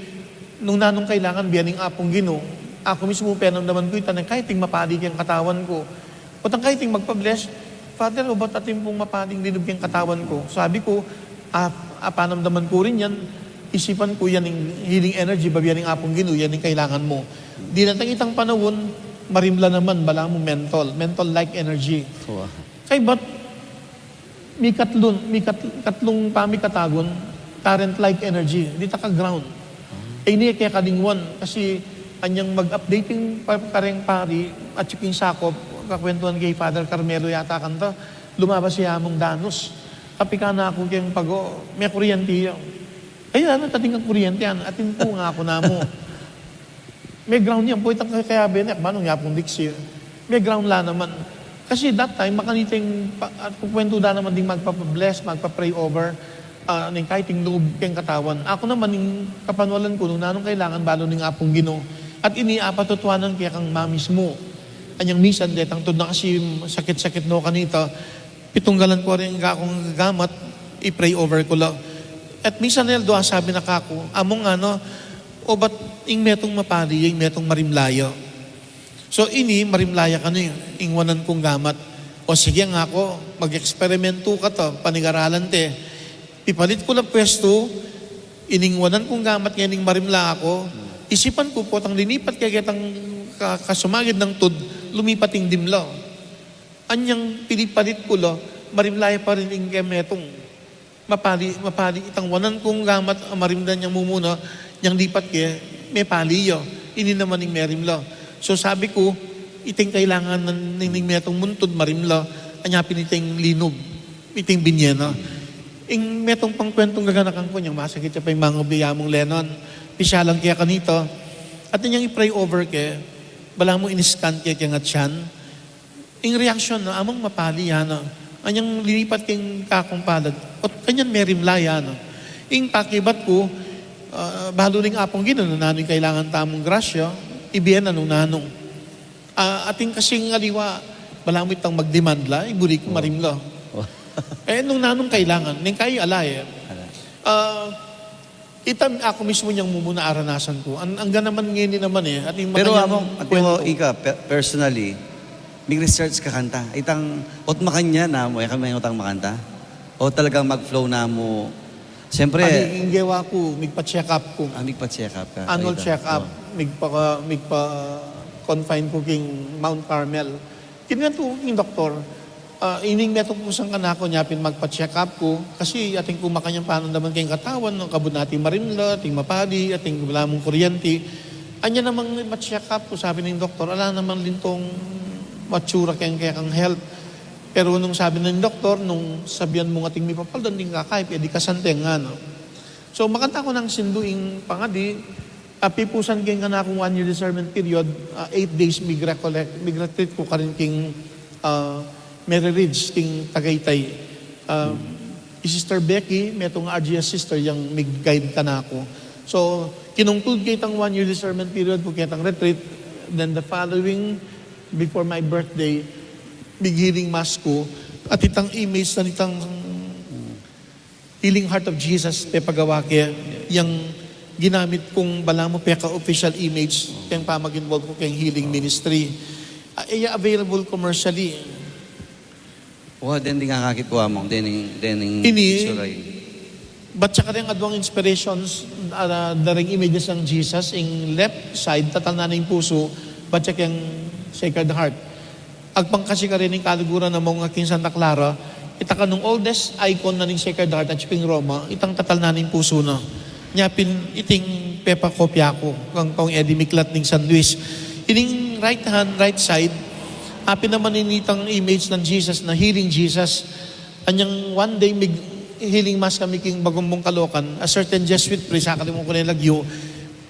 nung nanung kailangan bie ning Apung Ginu. Aku mismu, penamdaman ku ita, nang kaya ting mapali keng katawan ku. Potang kaya ting magpa-bless, "Father, o ba't atin pung mapaling linub keng katawan ku?" Sabi ku, "Ah, ah, panamdaman ku rin yan, isipan ku yan ing healing energy, babie ning Apung Ginu, yan ing kailangan mu." Dinatang itang panaun, marimla naman, balamu mental, mental-like energy. Kaybat, mikatlung, mikat-, katlung pamikatagun, current-like energy, dita ka ground. E, ini e ke kalingwan, kasi anyang mag-updating pa, kareng pari, at saka ing sakop, kakwentuhan ke i Father Carmelo yata kanta, lumabas ya mung danus. Apika na ku keng pago, me kuryente ya. Kaya na, tating kang kuryente, an-, atin ku nga aku namu. May ground yan, pwede kaya benek, manong yapong diksi. May ground la naman. Kasi that time, makanita yung pa-, at kukwentu da naman ding magpapabless, magpa-pray over, ah, ning kahit yung loob keng katawan. Aku naman, yung kapanualan ku, nung nanung kailangan, balu ning Apung Ginu. At ini apatutuanan kaya kang mamis mu. Anyang misan, detang tud na kasi sakit-sakit no kanita, pitunggalan ku rin kakung gamat, i-pray over ku la. At misan, Eldo, asabi na kaku, among ano, o bat ing metung mapali ya, ing metung marimla ya. So, ini marimla ya kanu, ing wanan kung gamat. O sige nga ku, mag-eksperimento ka to, panigaralan te. Pipalit ku la pwestu, ining wanan kung gamat ngening marimla aku, isipan ku potang linipat ke ketang ka-, kasumagid nang tud, lumipat ing dimla. Anyang pinipalit ku la, marimla ya pa rin ing ke metung. Mapali, mapali itang wanan kung gamat a marimla nyang mumuna, nyang lipat ke, mepali ya. Ini naman ing merimla. So sabi ku, iting kailangan ning, ning metung muntud marimla, anya pin iting linub, iting binyena. Ing metung pang kwentung gaganakan ku, nyang masakit ya pa ing mangabiya mung Lenon. Pisyalan ke kanita. At inyang i-pray over ke, balamu in-scan ke keng atyan. Ing reaksyon na, among mapali ya na. Anyang linipat keng kakung palad. Ot kanyan merimla ya na. Ing pakibat ku, ah, balu ning Apung Ginu, nanu ing kailangan tamung grasya, ibie na nung nanung. Ah, atin kasing aliwa, balamu itang mag-demand la, iburi ku marimla. Eh, nung nanung kailangan, ning kayi ala e. Ala. Ah, Ita, aku mismu nyang mumuna aranasan ku. Ang, angga naman ngeni naman e. At ing Pero makanyang among, at kwento. Ika, pe-, personally, mig-research ka kanta. Itang, ot makanyan na mu, e kami utang makanta. O talagang mag-flow na mu. Siyempre. Ing gewa ku, migpa-check up ku. Ah, migpa-check up ka. Annual check up, migpa-, migpa-confine ku king Mount Carmel. Kinwentu ku king doktor, ah, ining metung kusang kanaku, nya pin magpa-check up ku, kasi atin ku makanyan panandaman keng katawan, no, kabud na ating marimla, ating mapali, ating balamu kuryente. Anya namang pa-check up ku, sabi ning doktor, ala namang lintong matsura keng kekang health. Pero nung sabi ning doktor, nung sabian mung ating mipapaldan ding kakayap, e di kasanteng nga, no? So, makanta ku nang sindu ing pangadi, a, pipusan keng kanakung one year discernment period, a, eight days mig-recollect, mig-retreat ku karin king, a, Mary Ridge, king Tagaytay. A, i Sister Becky, metung R G S sister yang mig-guide kanaku. So, kinungtud ke itang one year discernment period ku ketang retreat, then the following, before my birthday, mig-healing mass ku, at itang image na nitang Healing Heart of Jesus, pepagawa ke, yang ginamit kung balamu peka-official image, keng pamag-involve ku keng healing ministry. A, e ya available commercially. Wa, den ding akakit ku among, dening, dening ini, picture ay. Bat ya kareng aduang inspirations, a, da reng images nang Jesus, ing left side, tatalnan na ing pusu, bat ya keng Sacred Heart. Agpang kasi karin ing kaluguran na mung king Santa Clara, ita kanung oldest icon na ning Sacred Heart at king Roma, itang tatalnan na ing pusu na. Nya pin iting pepakopya ku, kang, kang e di miklat ning San Luis. Ining right hand, right side, apin naman ini itang image nang Jesus na healing Jesus. Anyang one day, mig-healing mass kami king Bagumbong Caloocan, a certain Jesuit priest, akalimutan ku na ing lagyu,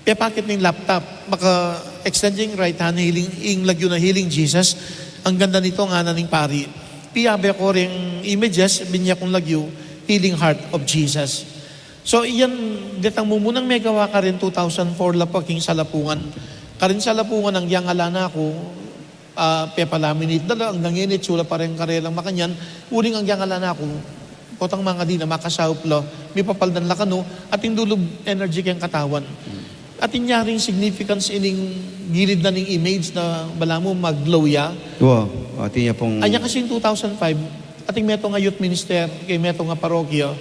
pepakit ning laptop, maka-extend ya ing right hand, healing, ing lagyu na healing Jesus. Ang ganda nito, ngana ning pari. Piyabe ku ring images, binie kung lagyu, Healing Heart of Jesus. So, iyan, detang mumunang megawa karin two thousand four la pa king Salapungan. Karin Salapungan, agyang ala na ku, a, pepalaminate da la, anggang ngeni, tsula pa rin karelang makanyan, uling agyang ala na ku, potang mangadi na, makasaup la, mipapaldan la kanu, atin dulub energy keng katawan. Atin ya ring significance ining gilid na ning image na balamu mag-glow ya. Wa, atin ya pung Anya kasi ing two thousand five, atin metung a youth minister, keng metung a parokya,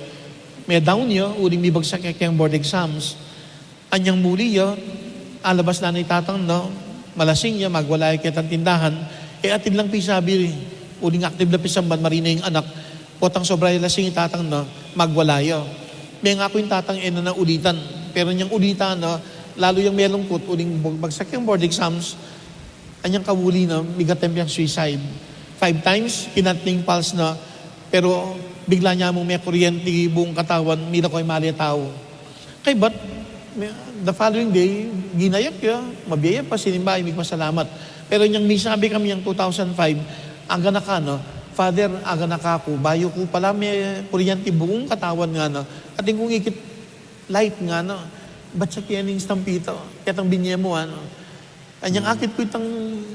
me-down ya, uling mibagsak ya keng board exams. Anyang muli ya, alabas la na i tatang na, malasing ya, magwala ya ketang tindahan, e, atid lang pisabi, uling active la pisamban, marina ing anak, potang sobra ya lasing i tatang na, magwala ya. Mengaku ing tatang, e na na ulitan. Pero nyang ulitan na, lalu yang melungkut, uling bag-, bagsak yang board exams, anyang kauli na, mig-attempt yang suicide. Five times, kinat na ing pulse na, pero bigla nya mung mekuryente buung katawan, mila ko ay mali a tau. Kaybat, me-, The following day, ginayak ya, mabie ya pa, sinimba, migpasalamat. Pero inyang misabi kami yang two thousand five, aga na ka, no? "Father, aga na ka ku. Bayu ku pala me kuryente bukung katawan," ngana. Atin kung ikit light ngana. "Bat sa keni ing stampita? Ketang binye mu, ano?" Anyang akit ku itang,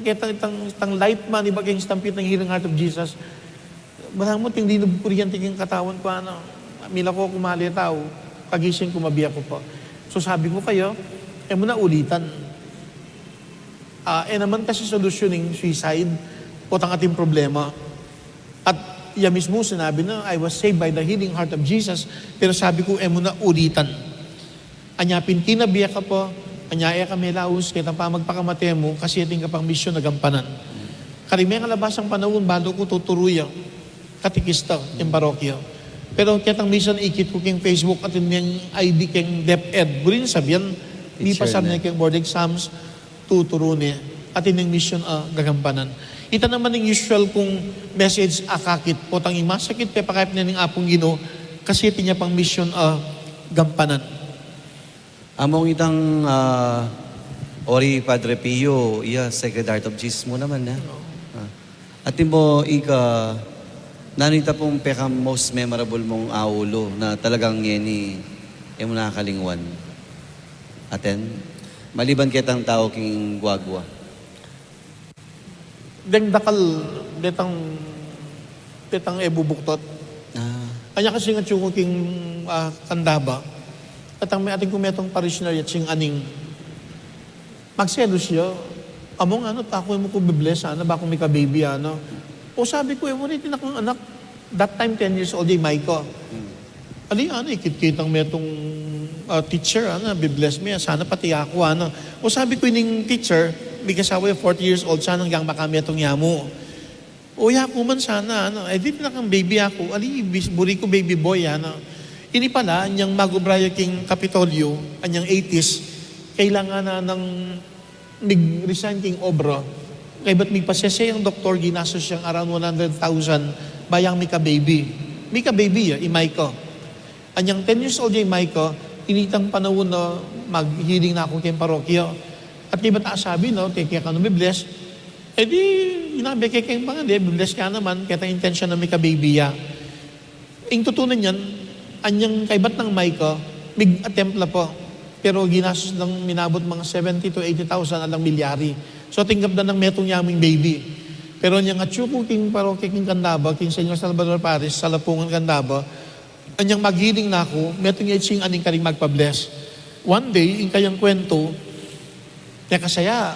ketang, itang, itang light man, ibat keng stampita ning Healing Heart of Jesus. Balamu atin linub kuryente king katawan ku, ano. Milako ku, mali tau. Kagising ku, mabie ku pa. So sabi ku kaya, e mu na ulitan. Ah, e naman kasi solusyun ing suicide, potang atin problema. At ya mismu sinabi na, "I was saved by the Healing Heart of Jesus," pero sabi ku, "E mu na ulitan." Anya pin, kinabiak ka pa, anya e ka melaus, ketang pamagpakamate mu, kasi atin ka pang misyun a gampanan. Karing mengalabasan panaun, balu ku tuturu ya, katekista king parokya. Pero ketang misan ikit ku king Facebook, atin yang I D keng DepEd, buri nang sabian, mipasar ne keng board exams, tuturu ne, atin yang misyun a gagampanan. Ita naman ing usual kung message a kakit, potang ing masakit, pepakayap ne ning Apung Ginu, kasi atin ya pang misyun a gampanan. Among itang, ah, ori Padre Pio, iya, Sacred Heart of Jesus mu naman, eh. Oo. Ah. Atin mu, ika, nanu ita pung peka most memorable mung aulu na talagang ngeni, e mu na kakalingwan? Atin? Maliban ketang tau king guagua. Deng dakal, detang, detang e bubuktot. Ah. Anya kasi ing atsu ku king, ah, Candaba. At ang may atin ku metung parishioner ya, sing Aning. Magselos ya. Among, ano, aku e mu ku bibless, ano, baku mika-baby, ano. O, sabi ku, e mu rin, atin kang anak. That time, ten years old ya i Micah. Hmm. Ali, ano, ikit-kitang metung, ah, teacher, ano, bibless me, sana pati aku, ano. O, sabi ku, ining teacher, mikasawa ya, forty years old, sana agyang makametung ya mu. O, yaku man sana, ano, e di atin kang baby aku. Ali, bis-, buri ku baby boy, ano. Ini pala, anyang magubra ya king Kapitolyo, anyang eighties, kailangan na nang mig-resign king obra, kaybat mipasese yang doktor, ginastos yang around one hundred thousand, ba yang mika-baby. Mika-baby ya, i Micah. Anyang ten years old ya i Micah, ini itang panaun na mag-healing na ku keng parokya. At kaybat asabi, no, kaya kanu bibless. E di, inabe ke keng pangadi, bibless ka naman, ketang intensyon na mika-baby ya. Ing tutunan yan, anyang kaybat nang Micah, mig-attempt la pa. Pero ginastos nang minabut mga seventy to eighty thousand alang milyari. So, tinggap da nang metung ya mung baby. Pero anyang atsu ku king parokya king Candaba, king Señor Salvador Parish, Salapungan, Candaba, anyang mag-healing na ku, metung ya itsing Aning karing magpa-bless. One day, ing kayang kwentu, teka saya,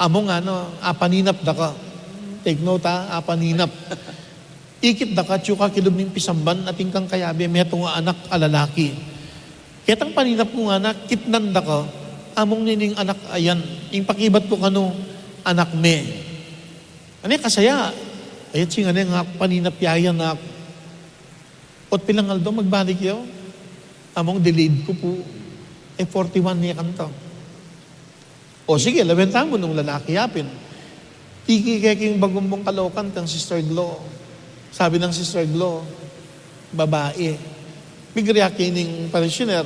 among ano, apaninap da ka. Take note, ha, apaninap. Ikit da ka, atsu ka kilub ning pisamban, atin kang kayabe, metung a anak a lalaki. Ketang paninap ku ngana, kitnan da ka, among nining anak a yan, ing pakibat ku kanu, anak me. Ane kasaya, ayat sing ane nga paninap ya yan, nak. Ot pilang aldo magbalik ya, among delayed ku pu, e forty-one ne kanita. O sige, lawen tamu nung lalaki ya pin. Tiki ke king bagumung kalokan kang Sister Glo. Sabi nang Sister Glo, babae. Bigreak ya ining parishioner,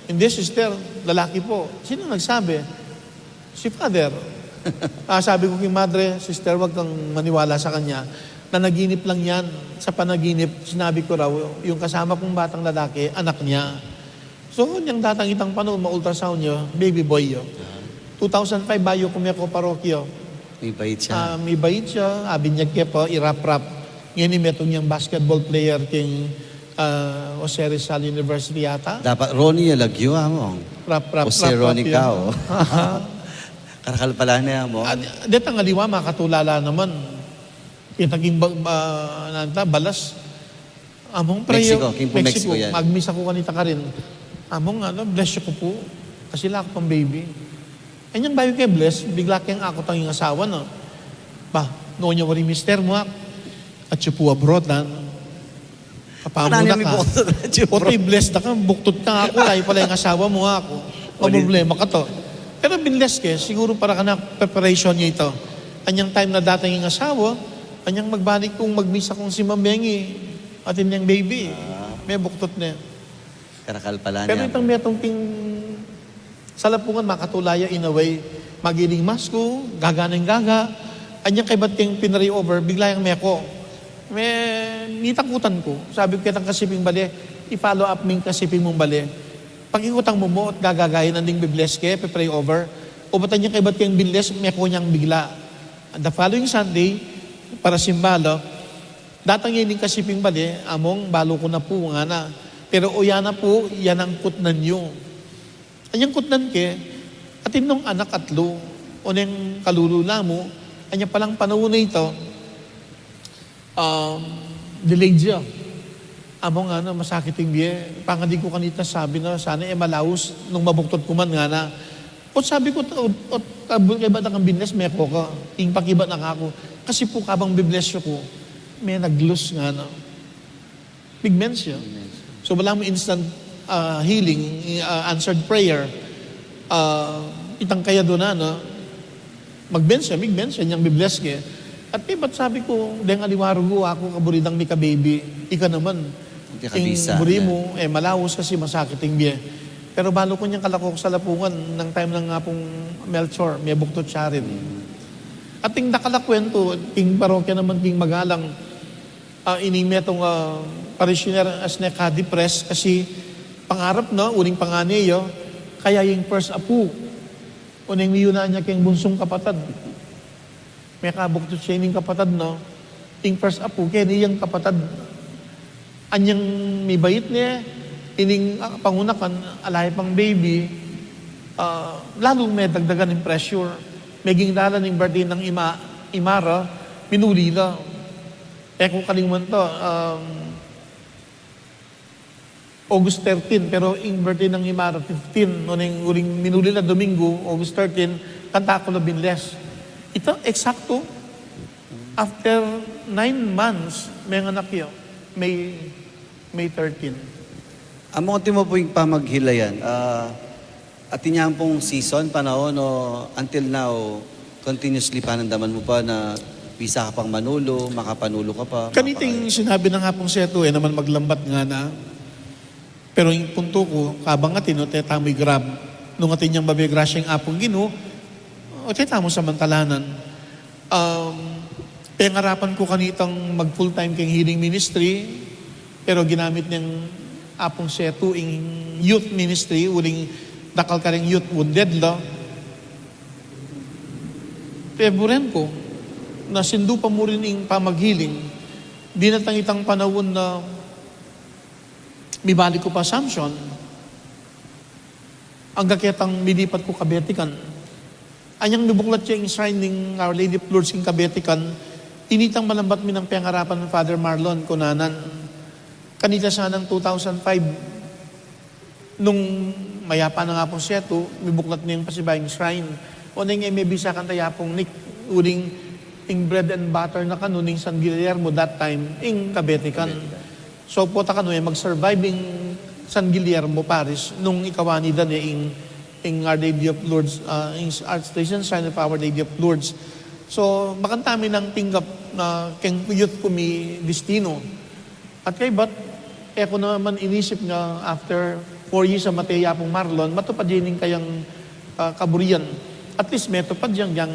"Hindi, sister, lalaki po." "Sino nagsabi?" "Si Father." Ah, sabi ku king madre, "Sister, wag kang maniwala sa kanya. Nanaginip lang yan. Sa panaginip, sinabi ko raw, yung kasama kung batang lalaki, anak niya." So, niyang datang itang panaun, ma-ultrasound ya, baby boy ya. Ah. Two thousand five, bayu ku meko parokya. Mibait ya. Ah, mibait ya, abinyag ke pa, iraprap. Ngeni metung yang basketball player king, ah, Jose Rizal University yata. Dapat Ronnie ya lagyu, among. Raprap, Jose raprap Ronnie ya. Ka, o. Karakal pala ne, among. Ah, detang aliwa, makatulala naman. Kita king ba-, ba-, nanta, balas. Among prayer, Mexico, king pu Mexico, Mexico yan. Magmisa ku kanita karin. Among, ano, "Bless you ku pu. Kasi ala ku pang baby." Anyang bayu ke bless, bigla keng akutang ing asawa na. "Ba, nuan ya wari mister mu, ak?" "Atsu pu abroad, ano." Kapamunak ka. Poti bless da ka, buktut ka, aku, layu pala ing asawa mu, aku. Problema ka to. Pero binless ke, siguru para kanita preparation ya ita. Anyang time na datang ing asawa, anyang magbalik kung magmisa kung si Mamengi, atin yang baby. Ah. Me buktut ne. Karakal pala ne. Pero itang metung king Salapungan makatula ya in a way, magiling Mass ku, gaga neng gaga, anyang kaybat keng pinray over, bigla yang meko. Me, nitakutan ku. Sabi ku ketang kasiping bale, i-follow up me ing kasiping mung bale. Pakikutang mu mu, at gagaga yan, anding bi-bless ke, pe-pray over. O bat anyang kaybat keng bi-bless, meko nyang bigla. The following Sunday, para simba la, datang ya ining kasiping bale, among balu ku na pu, ngana. Pero o ya na pu, yan ang kutnan yu. Anyang kutnan ke, atin nung anak atlu, o neng kalulu la mu, anya palang panaun a ita, um, delayed ya. Among, ngana, masakit ing bie. Pangadig ku kanita, sabi na, sana e malaus nung mabuktot ku man, ngana. O sabi ku, o, o, kaybat kang bi-bless, meko ka. Ing pakibat na kaku. Kasi pu kabang bi-bless yu ku, me nag-lose, ngana. Mig-men's ya. So, balamu instant, ah, healing, ah, answered prayer. Ah, itang kaya dona, no? Mag-men's ya, mig-men's ya, nyang bi-bless ke. At kaybat sabi ku, deng aliwa rugu, aku kaburi dang mika-baby, ika naman. Ing buri mu, e malaus kasi masakit ing bie. Pero balu ku nyang kalako ku Salapungan, nang time nang Apung Melchor, mebuktot siya rin. At ing dakal a kwentu, king parokya naman, king Magalang, ah, ining metung, ah, parishioner as neka-depress kasi pangarap na, uling pangane ya, kaya ing first apu, o neng miyuna nya keng bunsung kapatad. Mekabuktot ya ining kapatad na, ing first apu, keni yang kapatad. Anyang mibait ne, ining, ah, pangunakan, ala ya pang baby, ah, lalu medagdagan ing pressure. Meging dalan ing birthday nang ima, ima ra, minuli la. E ku kalinguan ta, um, August thirteen, pero ing birthday nang ima ra fifteen, no, neng uling minuli la Domingo, August thirteen, kanta ku la bi-bless. Ita, eksakto, after nine months, menganak ya, May, May thirteen. Among antimo pu ing pamaghila yan, ah, atin ya pung season, panaun, o until now, continuously panandaman mu pa na bisa ka pang manulu, makapanulu ka pa, Kaniting mapaka- sinabi nang Apung Setu, e naman maglambat, ngana. Pero ing puntu ku, kabang atin, o te tamu i-grab. Nung atin yang babe grasya ing Apung Ginu, o te tamu samantalanan. Um, pengarapan ku kanitang mag full time keng healing ministry, pero ginamit neng Apung Setu ing youth ministry, uling dakal kareng youth wounded la. Peburen ku, na sindu pa mu rin ing pamaghiling, dinatang itang panaun na mibalik ku pa Assumption, angga ketang milipat ku Kabetican. Anyang mibuklat ya ing shrine ning Our Lady of Lourdes king Kabetican, initang malambat mi nang pengarapan Father Marlon Cunanan. Kanita sanang two thousand five, nung mayapa na ing Apung Setu, mibuklat ne ing pasibayu ing shrine. O neng e mebisa kanta i Apung Nick, uling ing bread and butter na kanu ning San Guillermo that time, ing Kabetican. So, pota kanu e mag-survive ing San Guillermo Parish nung ikawani da ne ing, ing Our Lady of Lourdes, ah, ing Archdiocese Shrine of Our Lady of Lourdes. So, makanta mi nang tinggap na keng youth ku mi destino. At kaybat, e ku naman inisip nga after four years a mate i Apung Marlon, matupad ya ining kayang, ah, kaburian. At least metupad yang, yang,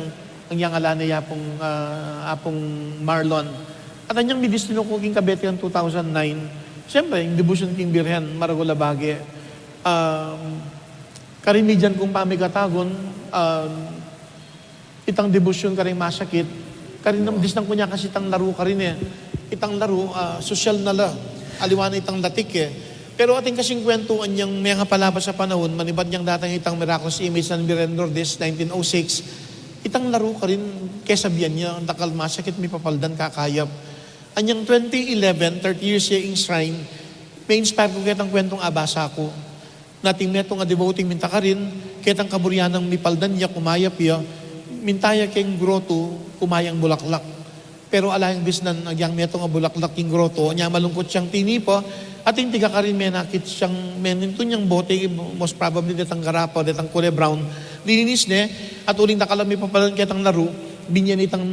yang ala ne i Apung, ah, Apung Marlon. At anyang midistino ku king Kabetican two thousand nine, siyempre, ing debosyon king Birhen, maragul a bage. Um, karin midyan kung pamikatagun, um, itang debosyon karing masakit, karin nam-, disnan ku nya kasi itang laru karin e. Itang laru, ah, sosyal na la. Aliwa na itang latik e. Pero atin kasing kwentu, anyang mengapalabas a panaun, manibat nyang datang itang Miraculous Image nang Birhen Lourdes, nineteen oh six, itang laru karin, kesabian nya, dakal masakit, mipapaldan, kakayap. Anyang twenty eleven, thirty years ya ing shrine, me-inspire ku ketang kwentung abasa ku. Nating metung a devotee minta karin, ketang kaburian nang mipaldan ya, kumayap ya, minta ya keng grotto, kumayang bulaklak. Pero ala yang disnan, agyang metung a bulaklak king grotto, nya malungkut yang tinipa, atin tiga karin menakit yang, menintun yang bote, most probably detang garapa, detang kulay brown, lininis ne, at uling dakal a mipapaldan ketang laru, binye ne itang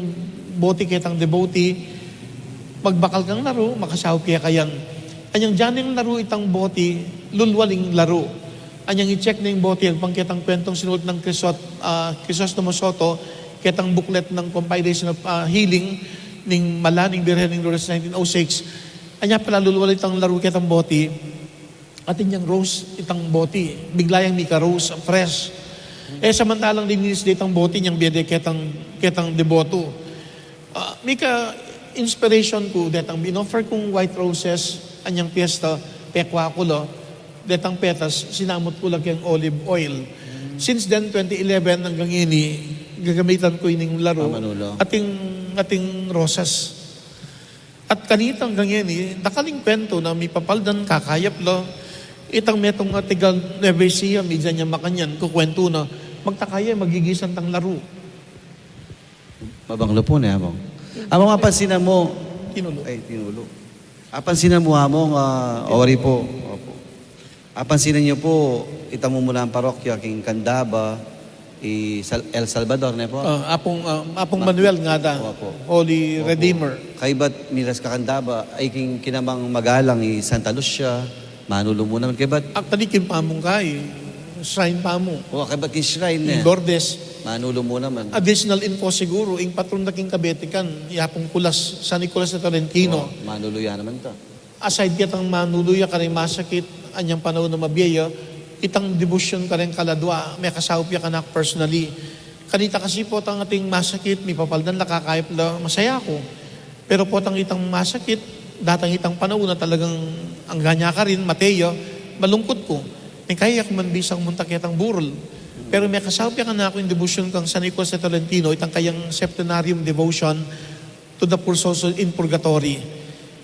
bote ketang devotee, magbakal kang laru, makasaup keka yan. Anyang dyan ing laru itang bote, lulwal ing laru. Anyang i-check na ing boti, agpang ketang kwentong sinulat nang Crisot-, ah, Crisostomo Soto, ketang booklet nang Compilation of, ah, Healing, ning mala ning Birhen ning Lourdes nineteen oh six. Anya pala lulwal itang laru ketang boti, atin yang rose itang boti, bigla yang mika-rose, fresh. E, samantalang lininis de itang boti, anyang bie de ketang, ketang deboto. Ah, mika inspiration ku, detang in-offer kung white roses, anyang piyesta, pekwa ku la, detang petals, sinamut ku la keng olive oil. Since then, twenty eleven anggang ini, gagamitan ku ining laru, Pamanulu. Ating, ating rosas. At kanita anggang ini, dakal ing kwentu na mipapaldan kakayap la, itang metung a tiga Nueva Ecija, midya nya makanyan, kukwentu na, magtakaya, magigisan tang laru. Mabanglo pu ne, Among. Among, apansinan mu, Tinulu. Ay, Tinulu. Apansinan mu, Among, ah, Tinulu. Ori pu. Opu. Apansinan yu pu, itang mumunan parokya king Candaba, i Sal-, El Salvador, ne pu? Ah, Apung, ah, Apung Ma-, Manuel ngana. Opu. Holy Opu. Redeemer. Kaybat miras ka Candaba, ay king kinamang magalang i Santa Lucia, Manulu mu naman kaybat. Actually, king pamung ka, eh, shrine pamu. O, kaybat king shrine, eh. Lourdes. Manulu mu naman. Additional info siguru, ing patron da king kabetikan, i Apung Kulas, San Nicolas de Tolentino. O, Manulu ya naman ta. Aside ketang Manulu ya karing masakit, anyang panaun a mabie ya, itang debosyon kareng kaladwa, mekasaup ya kanaku personally. Kanita kasi potang ating masakit, mipapaldan la, kakayap la, masaya ku. Pero potang itang masakit, datang itang panaun a talagang angga nya karin, mate ya, malungkut ku. Ning kaya ku man bisang munta ketang burol. Pero mekasaup ya kanaku ing debosyon kang San Nicolas de Tolentino, itang kayang Septenarium Devotion to the Poor Souls in Purgatory.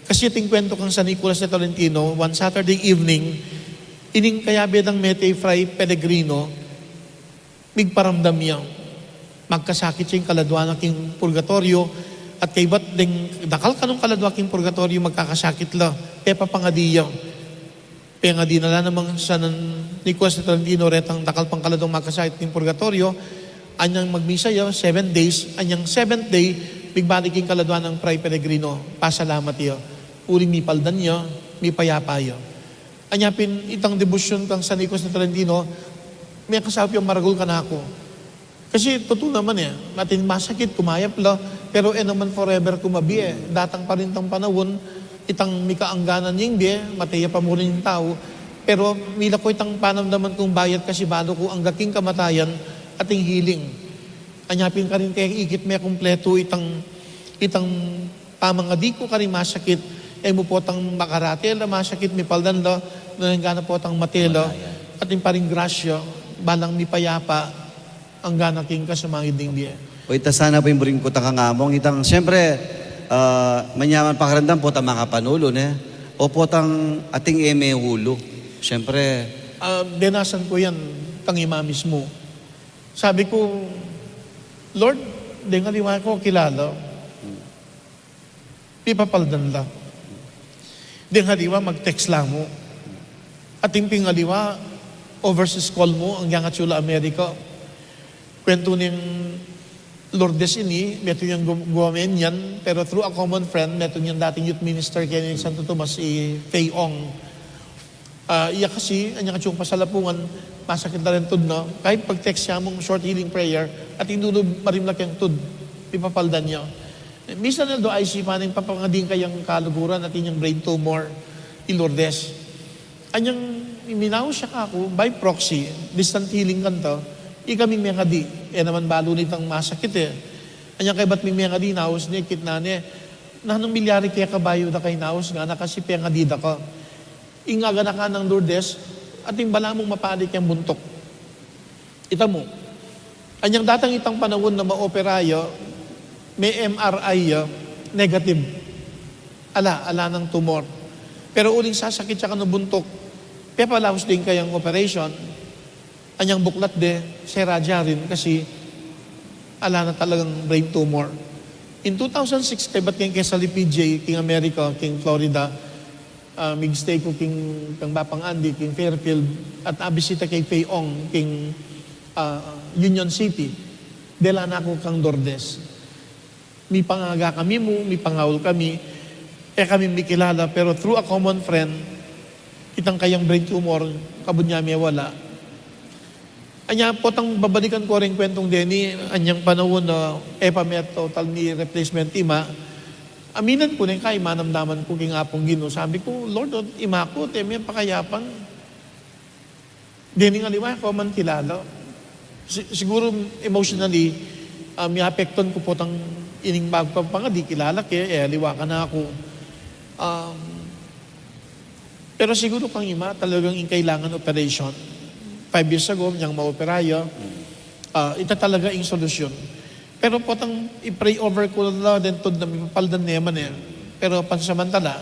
Kasi ating kwento kang San Nicolas de Tolentino, one Saturday evening, ining kayabe dang mete i Fray Pellegrino, migparamdam ya. Magkasakit ya ing kaladwa na king purgatoryo, at kaybat deng dakal kanung kaladwa king purgatoryo, magkakasakit la, pepapangadi ya. Pengadi na la namang San Nicolas de Tolentino retang dakal pang kaladwang magkasakit king purgatoryo, anyang magmisa ya, seven days, anyang seventh day, migbalik ing kaladwa nang Fray Pellegrino, pasalamat ya. Uling mipaldan ya, mipayapa ya. Anya pin itang debosyon kang San Nicolas de Tolentino, mekasaup yang maragul kanaku. Kasi tutu naman e, atin masakit, kumayap la, pero e naman forever ku mabie. Datang pa rin tang panaun, itang mikaangganan yang bie, mate ya pa mu rin ing tau. Pero mila ku itang panamdaman kung bayat kasi balu ku angga king kamatayan ating healing. Anya pin karin kekit me kumpletu itang, itang pamangadi ku karing masakit, e mu potang makarate la, masakit, mipaldan la, nung angga na potang mate la, atin pa ring grasya, balang mipayapa, angga na king kasamangid ning bie. O ita sana pu ing buring ku ta kang Among, itang, siyempre, ah, manyaman pakiramdam potang makapanulu, ne? O potang ating e me ulu. Siyempre. Ah, denasan ku yan, kang ima mismu. Sabi ku, "Lord, deng aliwa ku kilala. Pipapaldan la. Deng aliwa mag-text la mu. Atin ping aliwa, overseas call mu, anggang atyu la Amerika." Kwentu ning Lourdes ini, metung yang gu-, guamen yan, pero through a common friend, metung yang dating youth minister keni Santo Tomas, i Fei Ong. Ah, iya kasi, anyang atiu kasalapungan, masakit la ring tud na. Kahit pag-text ya mung short healing prayer, atin dulu marimla keng tud, mipapaldan ya. Misan aldo I C pa ning papangading kayang kaluguran, atin yang brain tumor, i Lourdes. Anyang minaus ya kaku, by proxy, distant healing kanta, ikaming mengadi, e naman balu nitang masakit e. Anyang kaybat ming mengadi, naus ne, kitnan ne, "Nanung milyari keka bayu da ka inaus?" ngana, "Kasi pengadi da ka." Ing aganakan nang Lourdes, atin balamu mapali keng buntuk. Ita mu, anyang datang itang panaun na ma-opera ya, me-M R I ya, negative. Ala, ala nang tumor. Pero uling sasakit ya kanu buntuk, pepalaus ding kayang operation, anyang buklat de, sera ya rin kasi ala na talagang brain tumor. In two thousand six, kaybat keng Kesali P J, king Amerika, king Florida, ah, mig-stay ku king, kang Bapang Andy, king Fairfield, at abisita kay Fei Ong, king, ah, Union City. Dela na ku kang Lourdes. Mipangaga kami mu, mipangaul kami, e kami mikilala, pero through a common friend, itang kayang brain tumor, kabud nya mewala. Anya potang babalikan ku ring kwentung deni, anyang panaun na e pa me total knee replacement ima, aminan ku neng kai manamdaman ku king Apung Ginu. Sabi ku, "Lord, o, ima ku, e me pakayapan." Deni ngan aliwa e ku man kilala. Si-, siguru emotionally, ah, miapektuan ku potang ining magpapangadi kilala ke, e aliwa kanaku. Um, pero siguru kang ima, talagang ing kailangan operation. Five years ago, nyang maopera ya, ah, ita talaga ing solusyon. Pero potang i-pray over ku la den tud na mipapaldan ne man e. Pero pansamantala,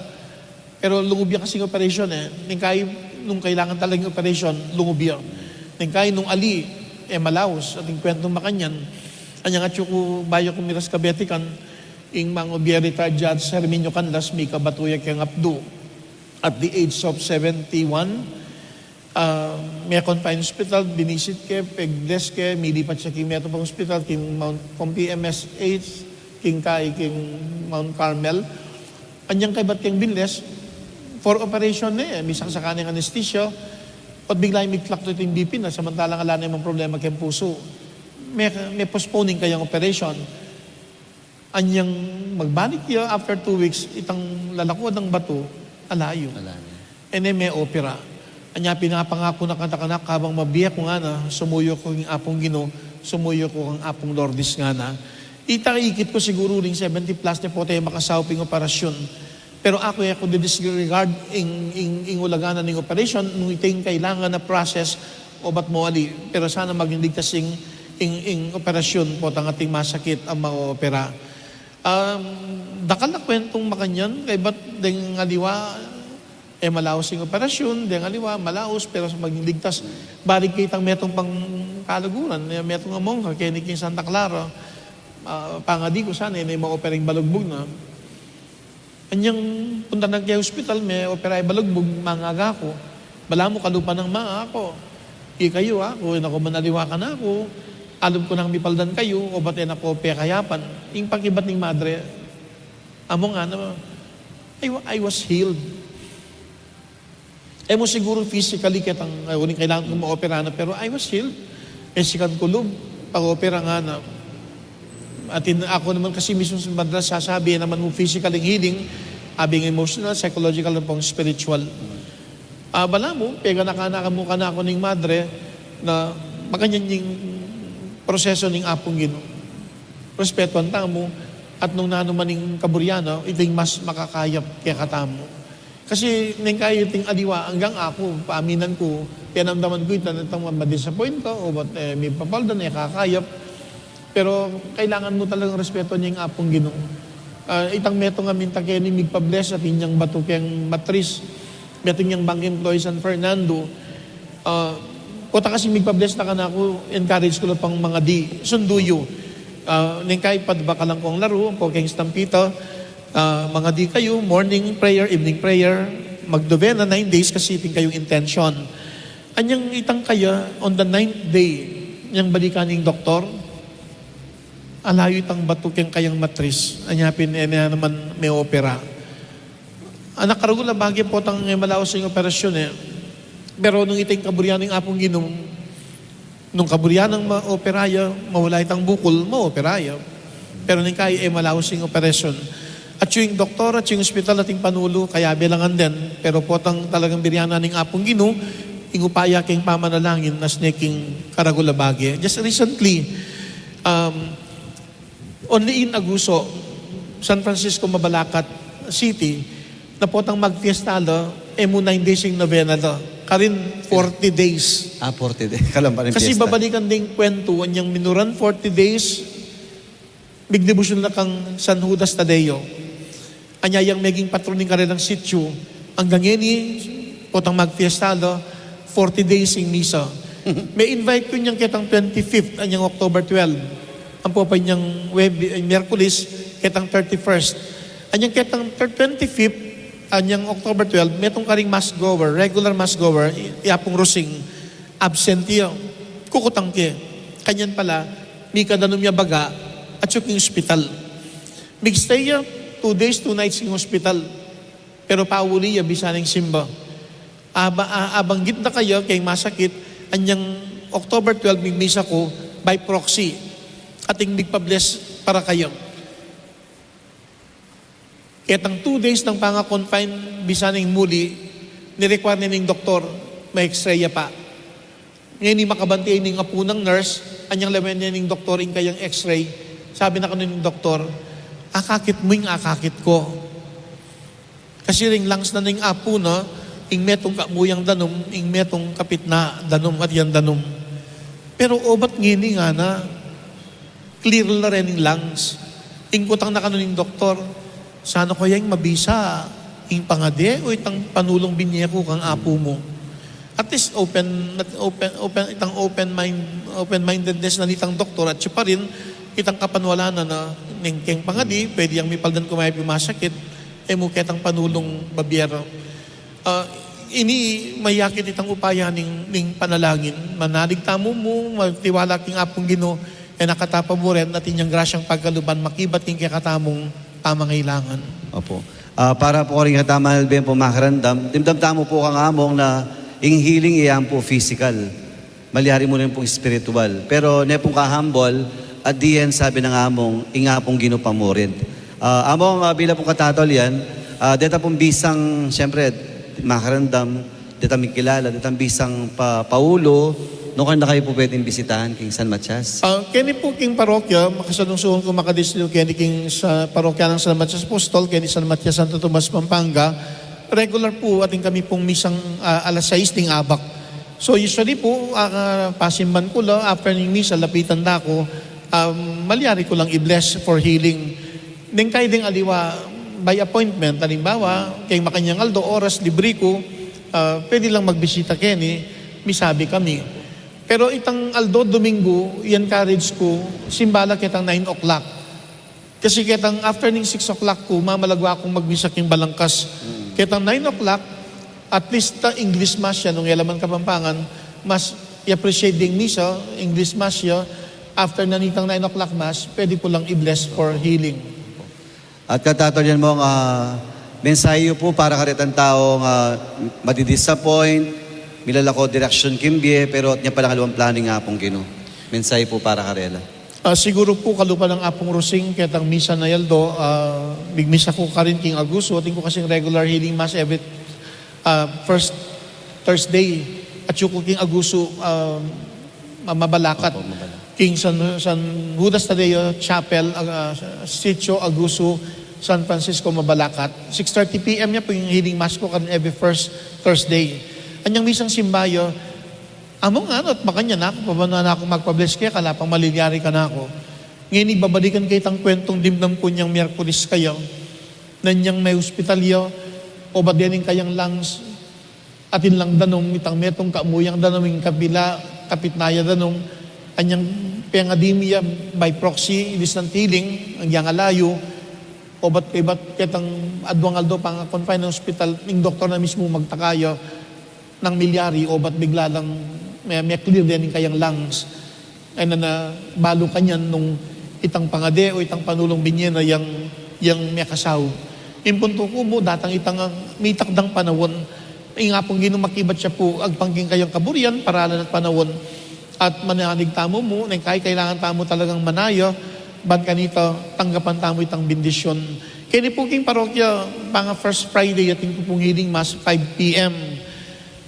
pero lungub ya kasing operation e. Neng kai nung kailangan talagang operation, lungub ya. Neng kai nung ali, e malaus, ating kwentung makanyan. Anyang atyu ku, bayu ku miras kabetikan, ing Mang Obie retired Judge Herminio Canlas, mikabatu ya keng apdu. At the age of seventy-one, ah, me-confine hospital, binisit ke, peg-bless ke, milipat ya king metung pang hospital, king Mount Pompey M S H, king kai, king Mount Carmel. Anyang kaybat keng binles, for operation ne, misaksakan neng anesthesia, at bigla yang mig-fluctuate ing B P na, samantalang ala ne mang problema keng pusu. Me-, me-postpone ing kayang operation. Anyang magbalik ya after two weeks, itang lalakuan nang batu, ala yu. Ala na. E ne me-opera. Anya pin, apangaku na kata kanaku, kabang mabie ku ngana, sumuyu ku king Apung Ginu, sumuyu ku kang Apung Lourdes ngana. Ita ikit ku siguru ring seventy plus ne pota e makasaup ing operasyon. Pero aku e ku di-disregard ing, ing, ing ulaga na ning operasyon, nung ita ing kailangan na process, obat mo ali. Pero sana maging ligtas ing, ing, ing operasyon potang ating masakit a maopera. Um, dakal a kwentung makanyan, kaybat deng aliwa, e malaus ing operasyon, deng aliwa, malaus, pero sa maging ligtas, barig kitang metung pang kaluguran, e, metung a mongha, keni king Santa Clara, ah, pangadi ku sana, e ne maopera ing balugbug na. Anyang punta na ke hospital, me-opera ya balugbug, mangaga ku. Balamu kalupa nang mangaku. Ikayu, aku, e na ku man aliwa kanaku, alub ku nang mipaldan kayu, obat e na ku pekayapan. Ing pakibat ning madre, amu ngana, I wa-, I was healed. E mu siguru physically ketang, e, uling kailangan kung maopera na, pero I was healed. E sikan ku lub, pag-opera ngana. At in-, aku naman kasi mismu madalas sasabi, e naman mu physical ing healing, abing emotional, psychological, ampong spiritual. Ah, balamu, peganakan na mu kanaku ning madre na makanyan ing proseso ning Apung Ginu. Respetuan tamu, at nung nanu man ing kaburian na, ita ing mas makakayap kekatamu. Kasi neng kai iting aliwa, anggang aku, paaminan ku, penamdaman ku ita, itang ma-disappoint ka, obat, e, mipapaldan, e kakayap. Pero kailangan mu talagang respetuan ya ing Apung Ginu. Ah, itang metung a minta keni, migpa-bless at inyang batu keng matris. Metung yang bangking Chloe San Fernando. Ah, pota kasi migpa-bless na kanaku, encourage ku la pang mangadi, sundu yu. Ah, neng kai padbakalan kung laru, ampo keng Stampita, ah, mangadi kayu, morning prayer, evening prayer, magnovena, nine days kasi iting kayung intention. Anyang itang kaya, on the ninth day, nyang balikan ing doktor, ala yu itang batu keng kayang matris, anya pin e ne naman me-opera. Anak, karagul a bage potang e malaus ing operasyon e. Pero nung ita ing kaburian ning Apung Ginu, nung kaburian nang maopera ya, mawala itang bukul, maopera ya. Pero neng kai e malaus ing operasyon. At yung doktor, at yung ospital, at yung panulu, kayabe la ngan den. Pero potang talagang burian na ning Apung Ginu, ing upaya keng pamanalangin, as ne king karagul a bage. Just recently, um, only in Aguso, San Francisco, Mabalacat City, na potang magfiesta la, e mu nine days ing novena la. Karin, forty days. Ah, forty days. Kalampa ning fiesta. Kasi babalikan ding kwentu, anyang minuran forty days, migdebosyon la kang San Judas Tadeo. Anya yang meging patron ning karelang sitio, anggang ngeni, potang magfiesta la, forty days ing misa. Me-invite ku nyang ketang twenty-fifth, anyang October twelve. Ampo pa nyang Web-, eh, Miyerkules, ketang thirty-first. Anyang ketang thir-, twenty-fifth, anyang October twelve, metung karing mass goer, regular mass goer, i-, i Apung Rosing, absent ya. Kukutang ke. Kanyan pala, mika danum ya baga, atyu king ospital. Mig-stay ya two days, two nights king ospital. Pero pauli ya, bisa neng simba. Aba-, a-, abanggit na kaya keng masakit, anyang October twelve, migmisa ku by proxy. Ating migpa-bless para kaya. Ketang two days nang panga-confine, bisa neng muli, ni-require ne ning doktor, ma-X-ray ya pa. Ngeni makabante ning apu nang nurse, anyang lawen ne ning doktor ing kayang X-ray. Sabi na kanu ning doktor, "Akakit mu ing akakit ku." Kasi ring lungs na ning apu na, ing metung kamuyang danum, ing metung kapitna danum at yang danum. Pero obat ngeni ngana, clear la rin ing lungs. Ing kutang na kanu ning doktor, "Sana kaya ing mabisa, ing pangadi o itang panulung binye ku kang apu mu?" At least open, open, open, itang open mind, open-mindedness na nitang doktor at siya pa rin, itang kapanwalan na, na ning keng pangadi, pwede yang mipaldan ku mayap ing masakit, e mu ketang panulung babiera. Ah, ini mayakit itang upaya ning, ning panalangin. Manalig tamu mu, magtiwala king Apung Ginu, e na kata paburen, atin yang grasyang pagkaluban, makibat king kekatamung pamangailangan. Opo. Ah, para po karing katamal ben po makarandam, dimdam tamu po kang Among na ing healing iyan po physical. Malyari mu rin pong spiritual. Pero ne pong kahambol, at the end, sabi ng Among, ing Apung Ginu pa mu rin. Ah, Among, ah, bilang pong katatol yan, ah, deta pong bisang, siyempre, makarandam, detang mikilala, detang bisang pa, paulo, nung kanda kayu po pwedeng bisitahan king San Matias? Ah, keni po king parokya, makasalungsungan ku makadistil keni king sa parokya ng San Matias Apostol, keni San Matias, Santo Tomas, Pampanga. Regular po, atin kami pong misang, ah, alas sais ding abak. So usually po, ah, pasimban ku la, after ning misa, lapitan da ku, um, malyari ku lang i-bless for healing. Neng kaya ding aliwa by appointment, halimbawa, keng makanyang aldo, oras, libre ku, ah, pwede lang magbisita keni, misabi kami. Pero itang aldo, Domingo, i-encourage ku, simba la ketang nine o'clock. Kasi ketang after ning six o'clock ku, mamalagwa kung magmisa king balangkas. Mm. Ketang nine o'clock, at least, ah, English Mass ya, nung e la man Kapampangan, mas i-appreciate ding misa, English Mass ya, after na nitang nine o'clock Mass, pwede ku lang i-bless for healing. At katatol yan mo nga mensahe yu po para karetang tau nga madi-disappoint, milalako direksyon king bie, pero at nya palang aliwang plano ning Apung Ginu. Mensahe po para karela. Ah, siguro po, kalupa nang Apung Rosing, ketang misa na aldo, ah, migmisa ku karin king Aguso, atin ku kasing regular healing mass every, ah, first Thursday. At yu ku king Aguso, ah, ma-, Mabalacat. Opo, Mabalacat. King San, San Judas Tadeo Chapel, ah, Sitio Aguso, San Francisco, Mabalacat. Six thirty P M ya po ing healing mass ku karin every first Thursday. Anyang misang simba yu, Among, ano, at makanyan na ku, pabanua na kung magpa-bless keka, ala pang malilyari kanaku. Ngeni babalikan ke itang kwentong dimdam ku niang Miyerkules kaya, nanyang me-hospital ya, obat deng kayang lungs, atin lang danum, itang metung kamuyang danum, ing kabila, kapitna ya danum, anyang pengadi mi ya by proxy, distant healing, agyang alayu, obat kaybat ketang aduang aldo panga-confine king hospital, ing doktor na mismu magtaka ya, nang milyari, obat bigla lang me-, me-clear deng kayang lungs. E na, na balu kanyan nung itang pangadi o itang panulung binye na yang, yang mekasau. Ing puntu ku mu, datang itang, ah, mitakdang panaun. Ing Apung Ginu makibat ya pu, agpang king kayang kaburian, paralan at panaun. At manalig tamu mu, neng kay kailangan tamu talagang manaya, ban kanita, tanggapan tamu itang bendisyon. Keni pu king parokya, panga first Friday, atin ku pung healing mass, five P M.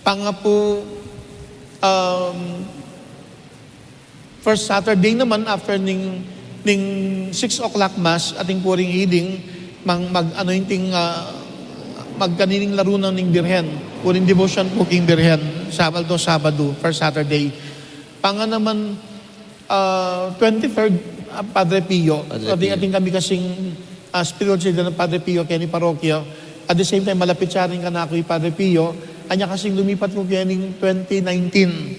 Panga pu, um, first Saturday naman, after ning, ning six o'clock mass, atin ku ring healing, mang, mag-anointing, ah, magkanining laruna ning Birhen. Kuring devotion pu king Birhen, Sabado, Sabado, first Saturday. Panga naman, ah, twenty-third, ah, Padre Pio. Padre Pio. Atin, atin kami kasing, ah, spiritual leader ng Padre Pio keni parokya. At the same time, malapit ya rin kanaku i Padre Pio. Anya kasing lumipat ku keni twenty nineteen,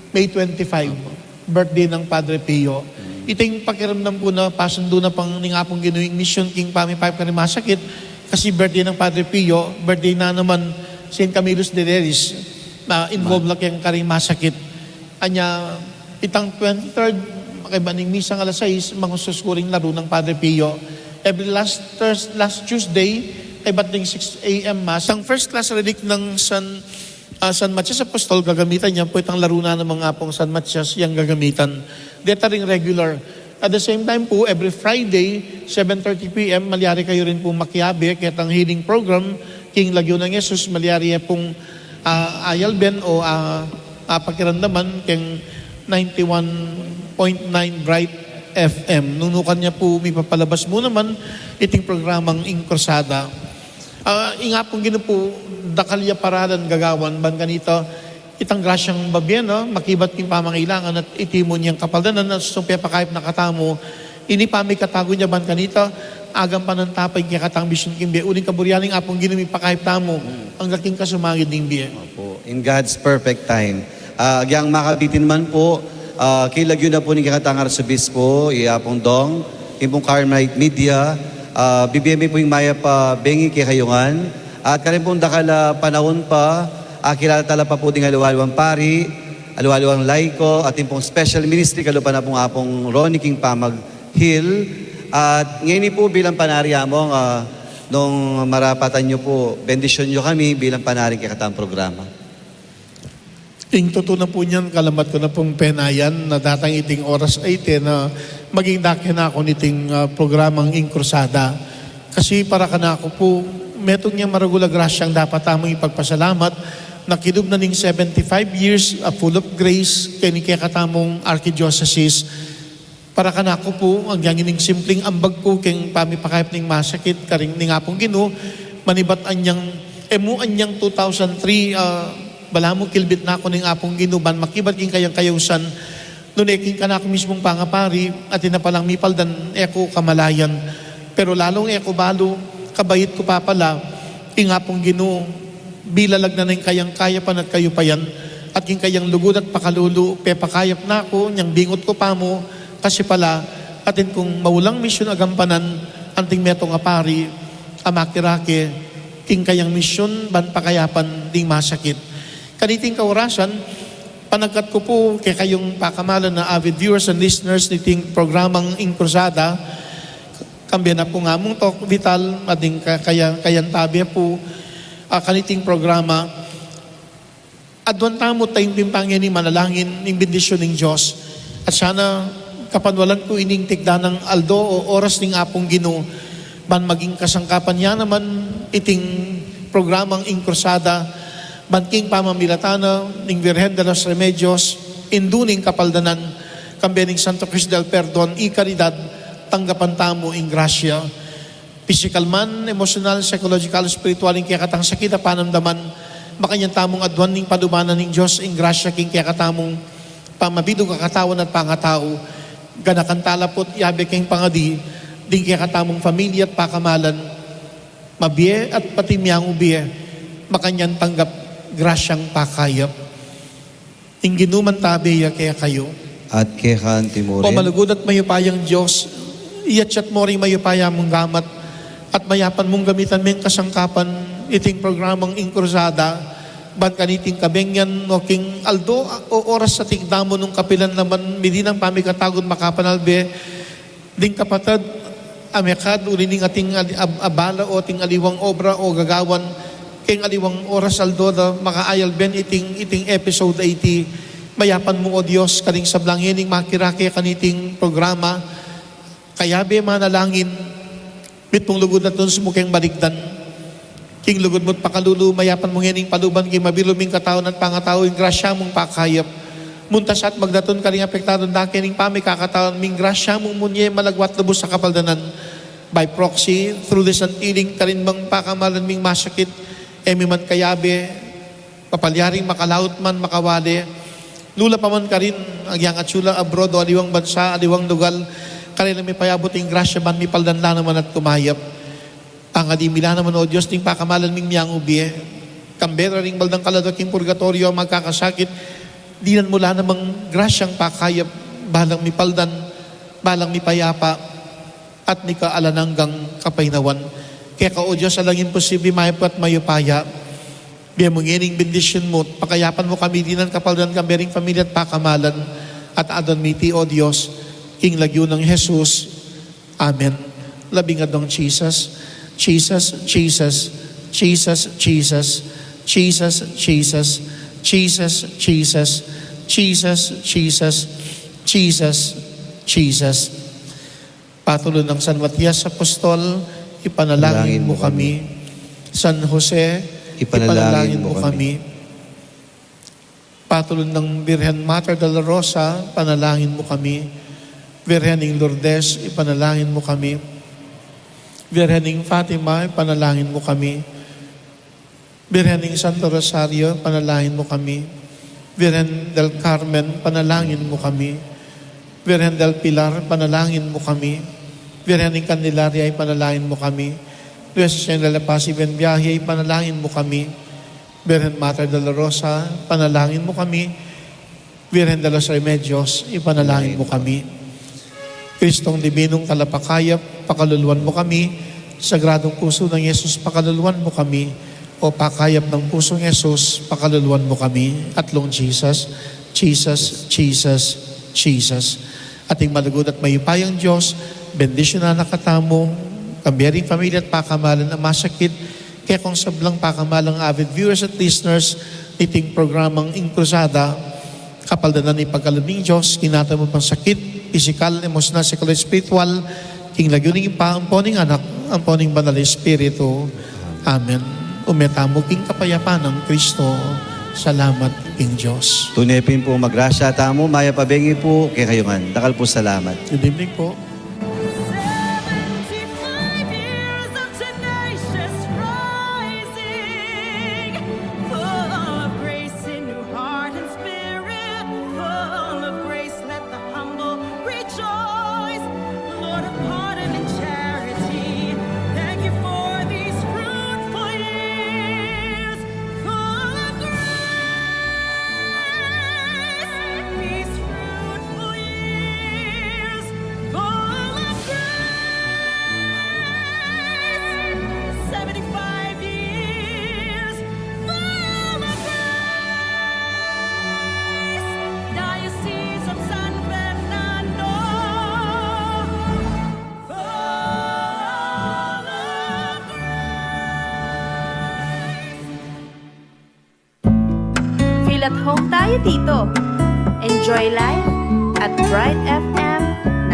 May twenty-five, birthday ng Padre Pio. Mm. Ita ing pakiramdam ku na pasundu na pang ning Apung Ginu ing misyon king pamipayap karing masakit, kasi birthday ng Padre Pio, birthday na naman Saint Camillus de Delis, na involve la keng karing masakit. Anya, itang twenty-third, kaybat ning misang alas sais, manghusus ku ring larunang Padre Pio. Every last Thurs-, last Tuesday, kaybat ning six A M mass. Itang first class relic ng San, Ah, San Matias Apostol, gagamitan niya po itang laru na namang Apung San Matias yang gagamitan. Deta ring regular. At the same time po, every Friday, seven thirty p m, malyari kayu rin po makiabe ketang healing program king lagyu nang Jesus, malyari ya pong, ah, ayalben o, ah, ah, pakiramdaman keng ninety-one point nine Bright F M. Nunukan niya po mipapalabas mu naman iting programang Ing Krusada. Ah, ing Apung Ginu po, dakal ya paralan gagawan, ban kanita, itang grasyang babie na, makibat king pamangailangan at iti mu niyang kapaldanan at susung pepakayap na katamu, ini pamikatagun ya ban kanita, agampanan ta pa ing kekatang misyun king bie, uling kaburian ning Apung Ginu mipakayap tamu, angga king kasumangid ning bie. Opo, in God's perfect time. Ah, agyang makabitin man po, ah, king lagyu na po ning kekatang Arsobispo, i Apung Dong, king pong Carmelite Media, ah, bibie mi po ing mayap a bengi kekayu ngan, at karin pong dakal a panaun pa, akilala tala pa po ding aliwa-aliwang pari, aliwa-aliwang laiko, at ing pong special ministry kalupa na pong Apung Ronnie king pamaghil. At ngeni po bilang panari, Among, ah, nung marapatan yu po, bendisyun yu kami bilang panari king kekatang programa. Ing tutu na po niyan, kalamat ku na pong penayan na datang iting oras a iti na maging dake na ku niting, ah, programang Ing Krusada. Kasi para kanaku po, metung yang maragul a grasyang dapat tamung ipagpasalamat, na kilub na ning seventy-five years, ah, full of grace, keni kekatamung archidiocesis. Para kanaku po, agyang ining simpleng ambag ku keng pamipakayap ning masakit, karin ning Apung Ginu, manibat anyang, e mu anyang two thousand three, ah, balamu kilbit na ku ning Apung Ginu, ban makibat king kayang kayausan, nune king kanaku mismung pangapari, atin na palang mipaldan, e ku kamalayan. Pero lalung e ku balu, kabait ku pa pala, ing Apung Ginu, bilalag na ning kayang kayapan at kayupayan, at king kayang lugud at pakalulu, pepakayap na ku, nyang bingut ku pa mu, kasi pala, atin kung maulang misyun a gampanan, anting metung a pari, a makirake, king kayang misyun, ban pakayapan ding masakit. Kaniting kaurasan, panagkat ku po, kekayung pakamalan a avid viewers and listeners niting programang Ing Krusada, kambe na pung Amung Tok Vital, at ding ka-, kaya-, kayantabe po, ah, kaniting programa. Aduan tamu tayung pin pangeni manalangin ning bendisyun ning Dios. At sana kapanwalan ku ining tikdan nang aldo o oras ning Apung Ginu, ban maging kasangkapan ya naman iting programang Ing Krusada, ban king pamamilatan na ning Virgen de los Remedios, Indu ning Kapaldanan, kambe ning Santo Cristo del Perdon y Caridad, tanggapan tamu ing grasya. Pisikal man, emosyonal, psychological, espiritual, ing kekatang sakit a panamdaman, makanyan tamung aduan ning palubanan ning Dios, ing grasya king kekatamung pamabilug a katawan at pangatau, ganakan tala po't yabe king pangadi, ding kekatamung pamilya at pakamalan, mabie at pati miyang ubie, makanyan tanggap grasyang pakayap. Ing Ginu mantabe ya kekayu. At keka anti mu rin. O malugud at mayupayang Dios, iyatyat mu ring mayupaya mung gamat, at mayapan mung gamitan meng kasangkapan iting programang Ing Krusada, ban kaniting kabengyan, o king aldo o oras a tikdan mu nung kapilan naman, midi nang pamikatagun makapanalbe, ding kapatad a mekad, uli ning ating ali-, ab-, abala o ating aliwang obra o gagawan, keng aliwang oras aldo da makaayalben iting, iting episode a iti. Mayapan mu, O Dios, karing sablang ngening makirake kaniting programa, kayabe manalangin, mitmung lugud at nuns mu keng balikdan. King lugud mu't pakalulu, mayapan mu ngening paluban king mabilug ming katawan at pangatau ing grasya mung pakayap. Muntas at magdatun karing apektadun dake ning pamikakatawan ming grasya mung munye malagwa at lubus a kapaldanan. By proxy, through the santiling karin bang pakamalan ming masakit, e mi man kayabe, papalyaring makalaut man makawale, lula pa man karin, agyang atsu la abroad o aliwang bansa, aliwang lugal, karela mipayabut ing grasya ban mipaldan la naman at kumayap. Pangadi mi la naman, O Dios, ding pakamalan ming miyang ubie. Kambe da ring baldang kaladwa king purgatoryo a magkakasakit, dinan mu la namang grasyang pakayap, balang mipaldan, balang mipayapa, at mika alang anggang kapaynawan. Keka, O Dios, alang imposible, mayap at mayupaya. Bie mu ngening bendisyun mu, pakayapan mu kami dinan kapaldan, kambe ring pamilya at pakamalan, at aduan mi iti, O Dios, king lagyu nang Jesus. Amen. Labing adwang Jesus, Jesus, Jesus, Jesus, Jesus, Jesus, Jesus, Jesus, Jesus, Jesus, Jesus, Jesus, Jesus. Patulun nang San Matias Apostol, ipanalangin mu kami. San Jose, ipanalangin mu kami. Patulun nang Birhen Mater de la Rosa, panalangin mu kami. Birhen ning Lourdes, ipanalangin mu kami. Birhen ning Fatima, ipanalangin mu kami. Birhen ning Santo Rosario, panalangin mu kami. Birhen del Carmen, panalangin mu kami. Birhen del Pilar, panalangin mu kami. Birhen ning Candelaria, ipanalangin mu kami. Nuestra Señora de la Paz y Buen Viaje, ipanalangin mu kami. Birhen Mater de la Rosa, panalangin mu kami. Birhen de los Remedios, ipanalangin mu kami. Kristong Dibinong Talapakayap, pakaluluan mu kami. Sagradong Puso nang Jesus, pakaluluan mu kami. O Pakayap nang Pusong Jesus, pakaluluan mu kami. Atlung Jesus, Jesus, Jesus, Jesus. Ating malugud at mayupayang Dios, bendisyunan na katamu, kambe ring pamilya at pakamalan a masakit, kekong sablang pakamalang avid viewers at listeners niting programang Ing Cruzada, kapaldanan ning pagkalub ning Dios, king natamu pang sakit, pisikal, emosyonal, psikolohikal, espiritual, king lagyu ning Ibpa, ampo ning Anak, ampo ning Banal a Espiritu. Amen. Ume tamu king kapayapan nang Kristo. Salamat king Dios. Tune pin pu, magrasya tamu, mayap a bengi pu kekayu ngan. Dakal pung salamat. Good evening po. Seventy-five years of tenacious rising, full of grace in new heart and spirit, full of grace, let the humble rejoice. Lord of pardon and charity, thank you for these fruitful years, full of grace. These fruitful years, full of grace. Seventy-five years, full of grace. Diocese of San Fernando, full of grace. Feel at home tayo dito. Enjoy life at Bright F M.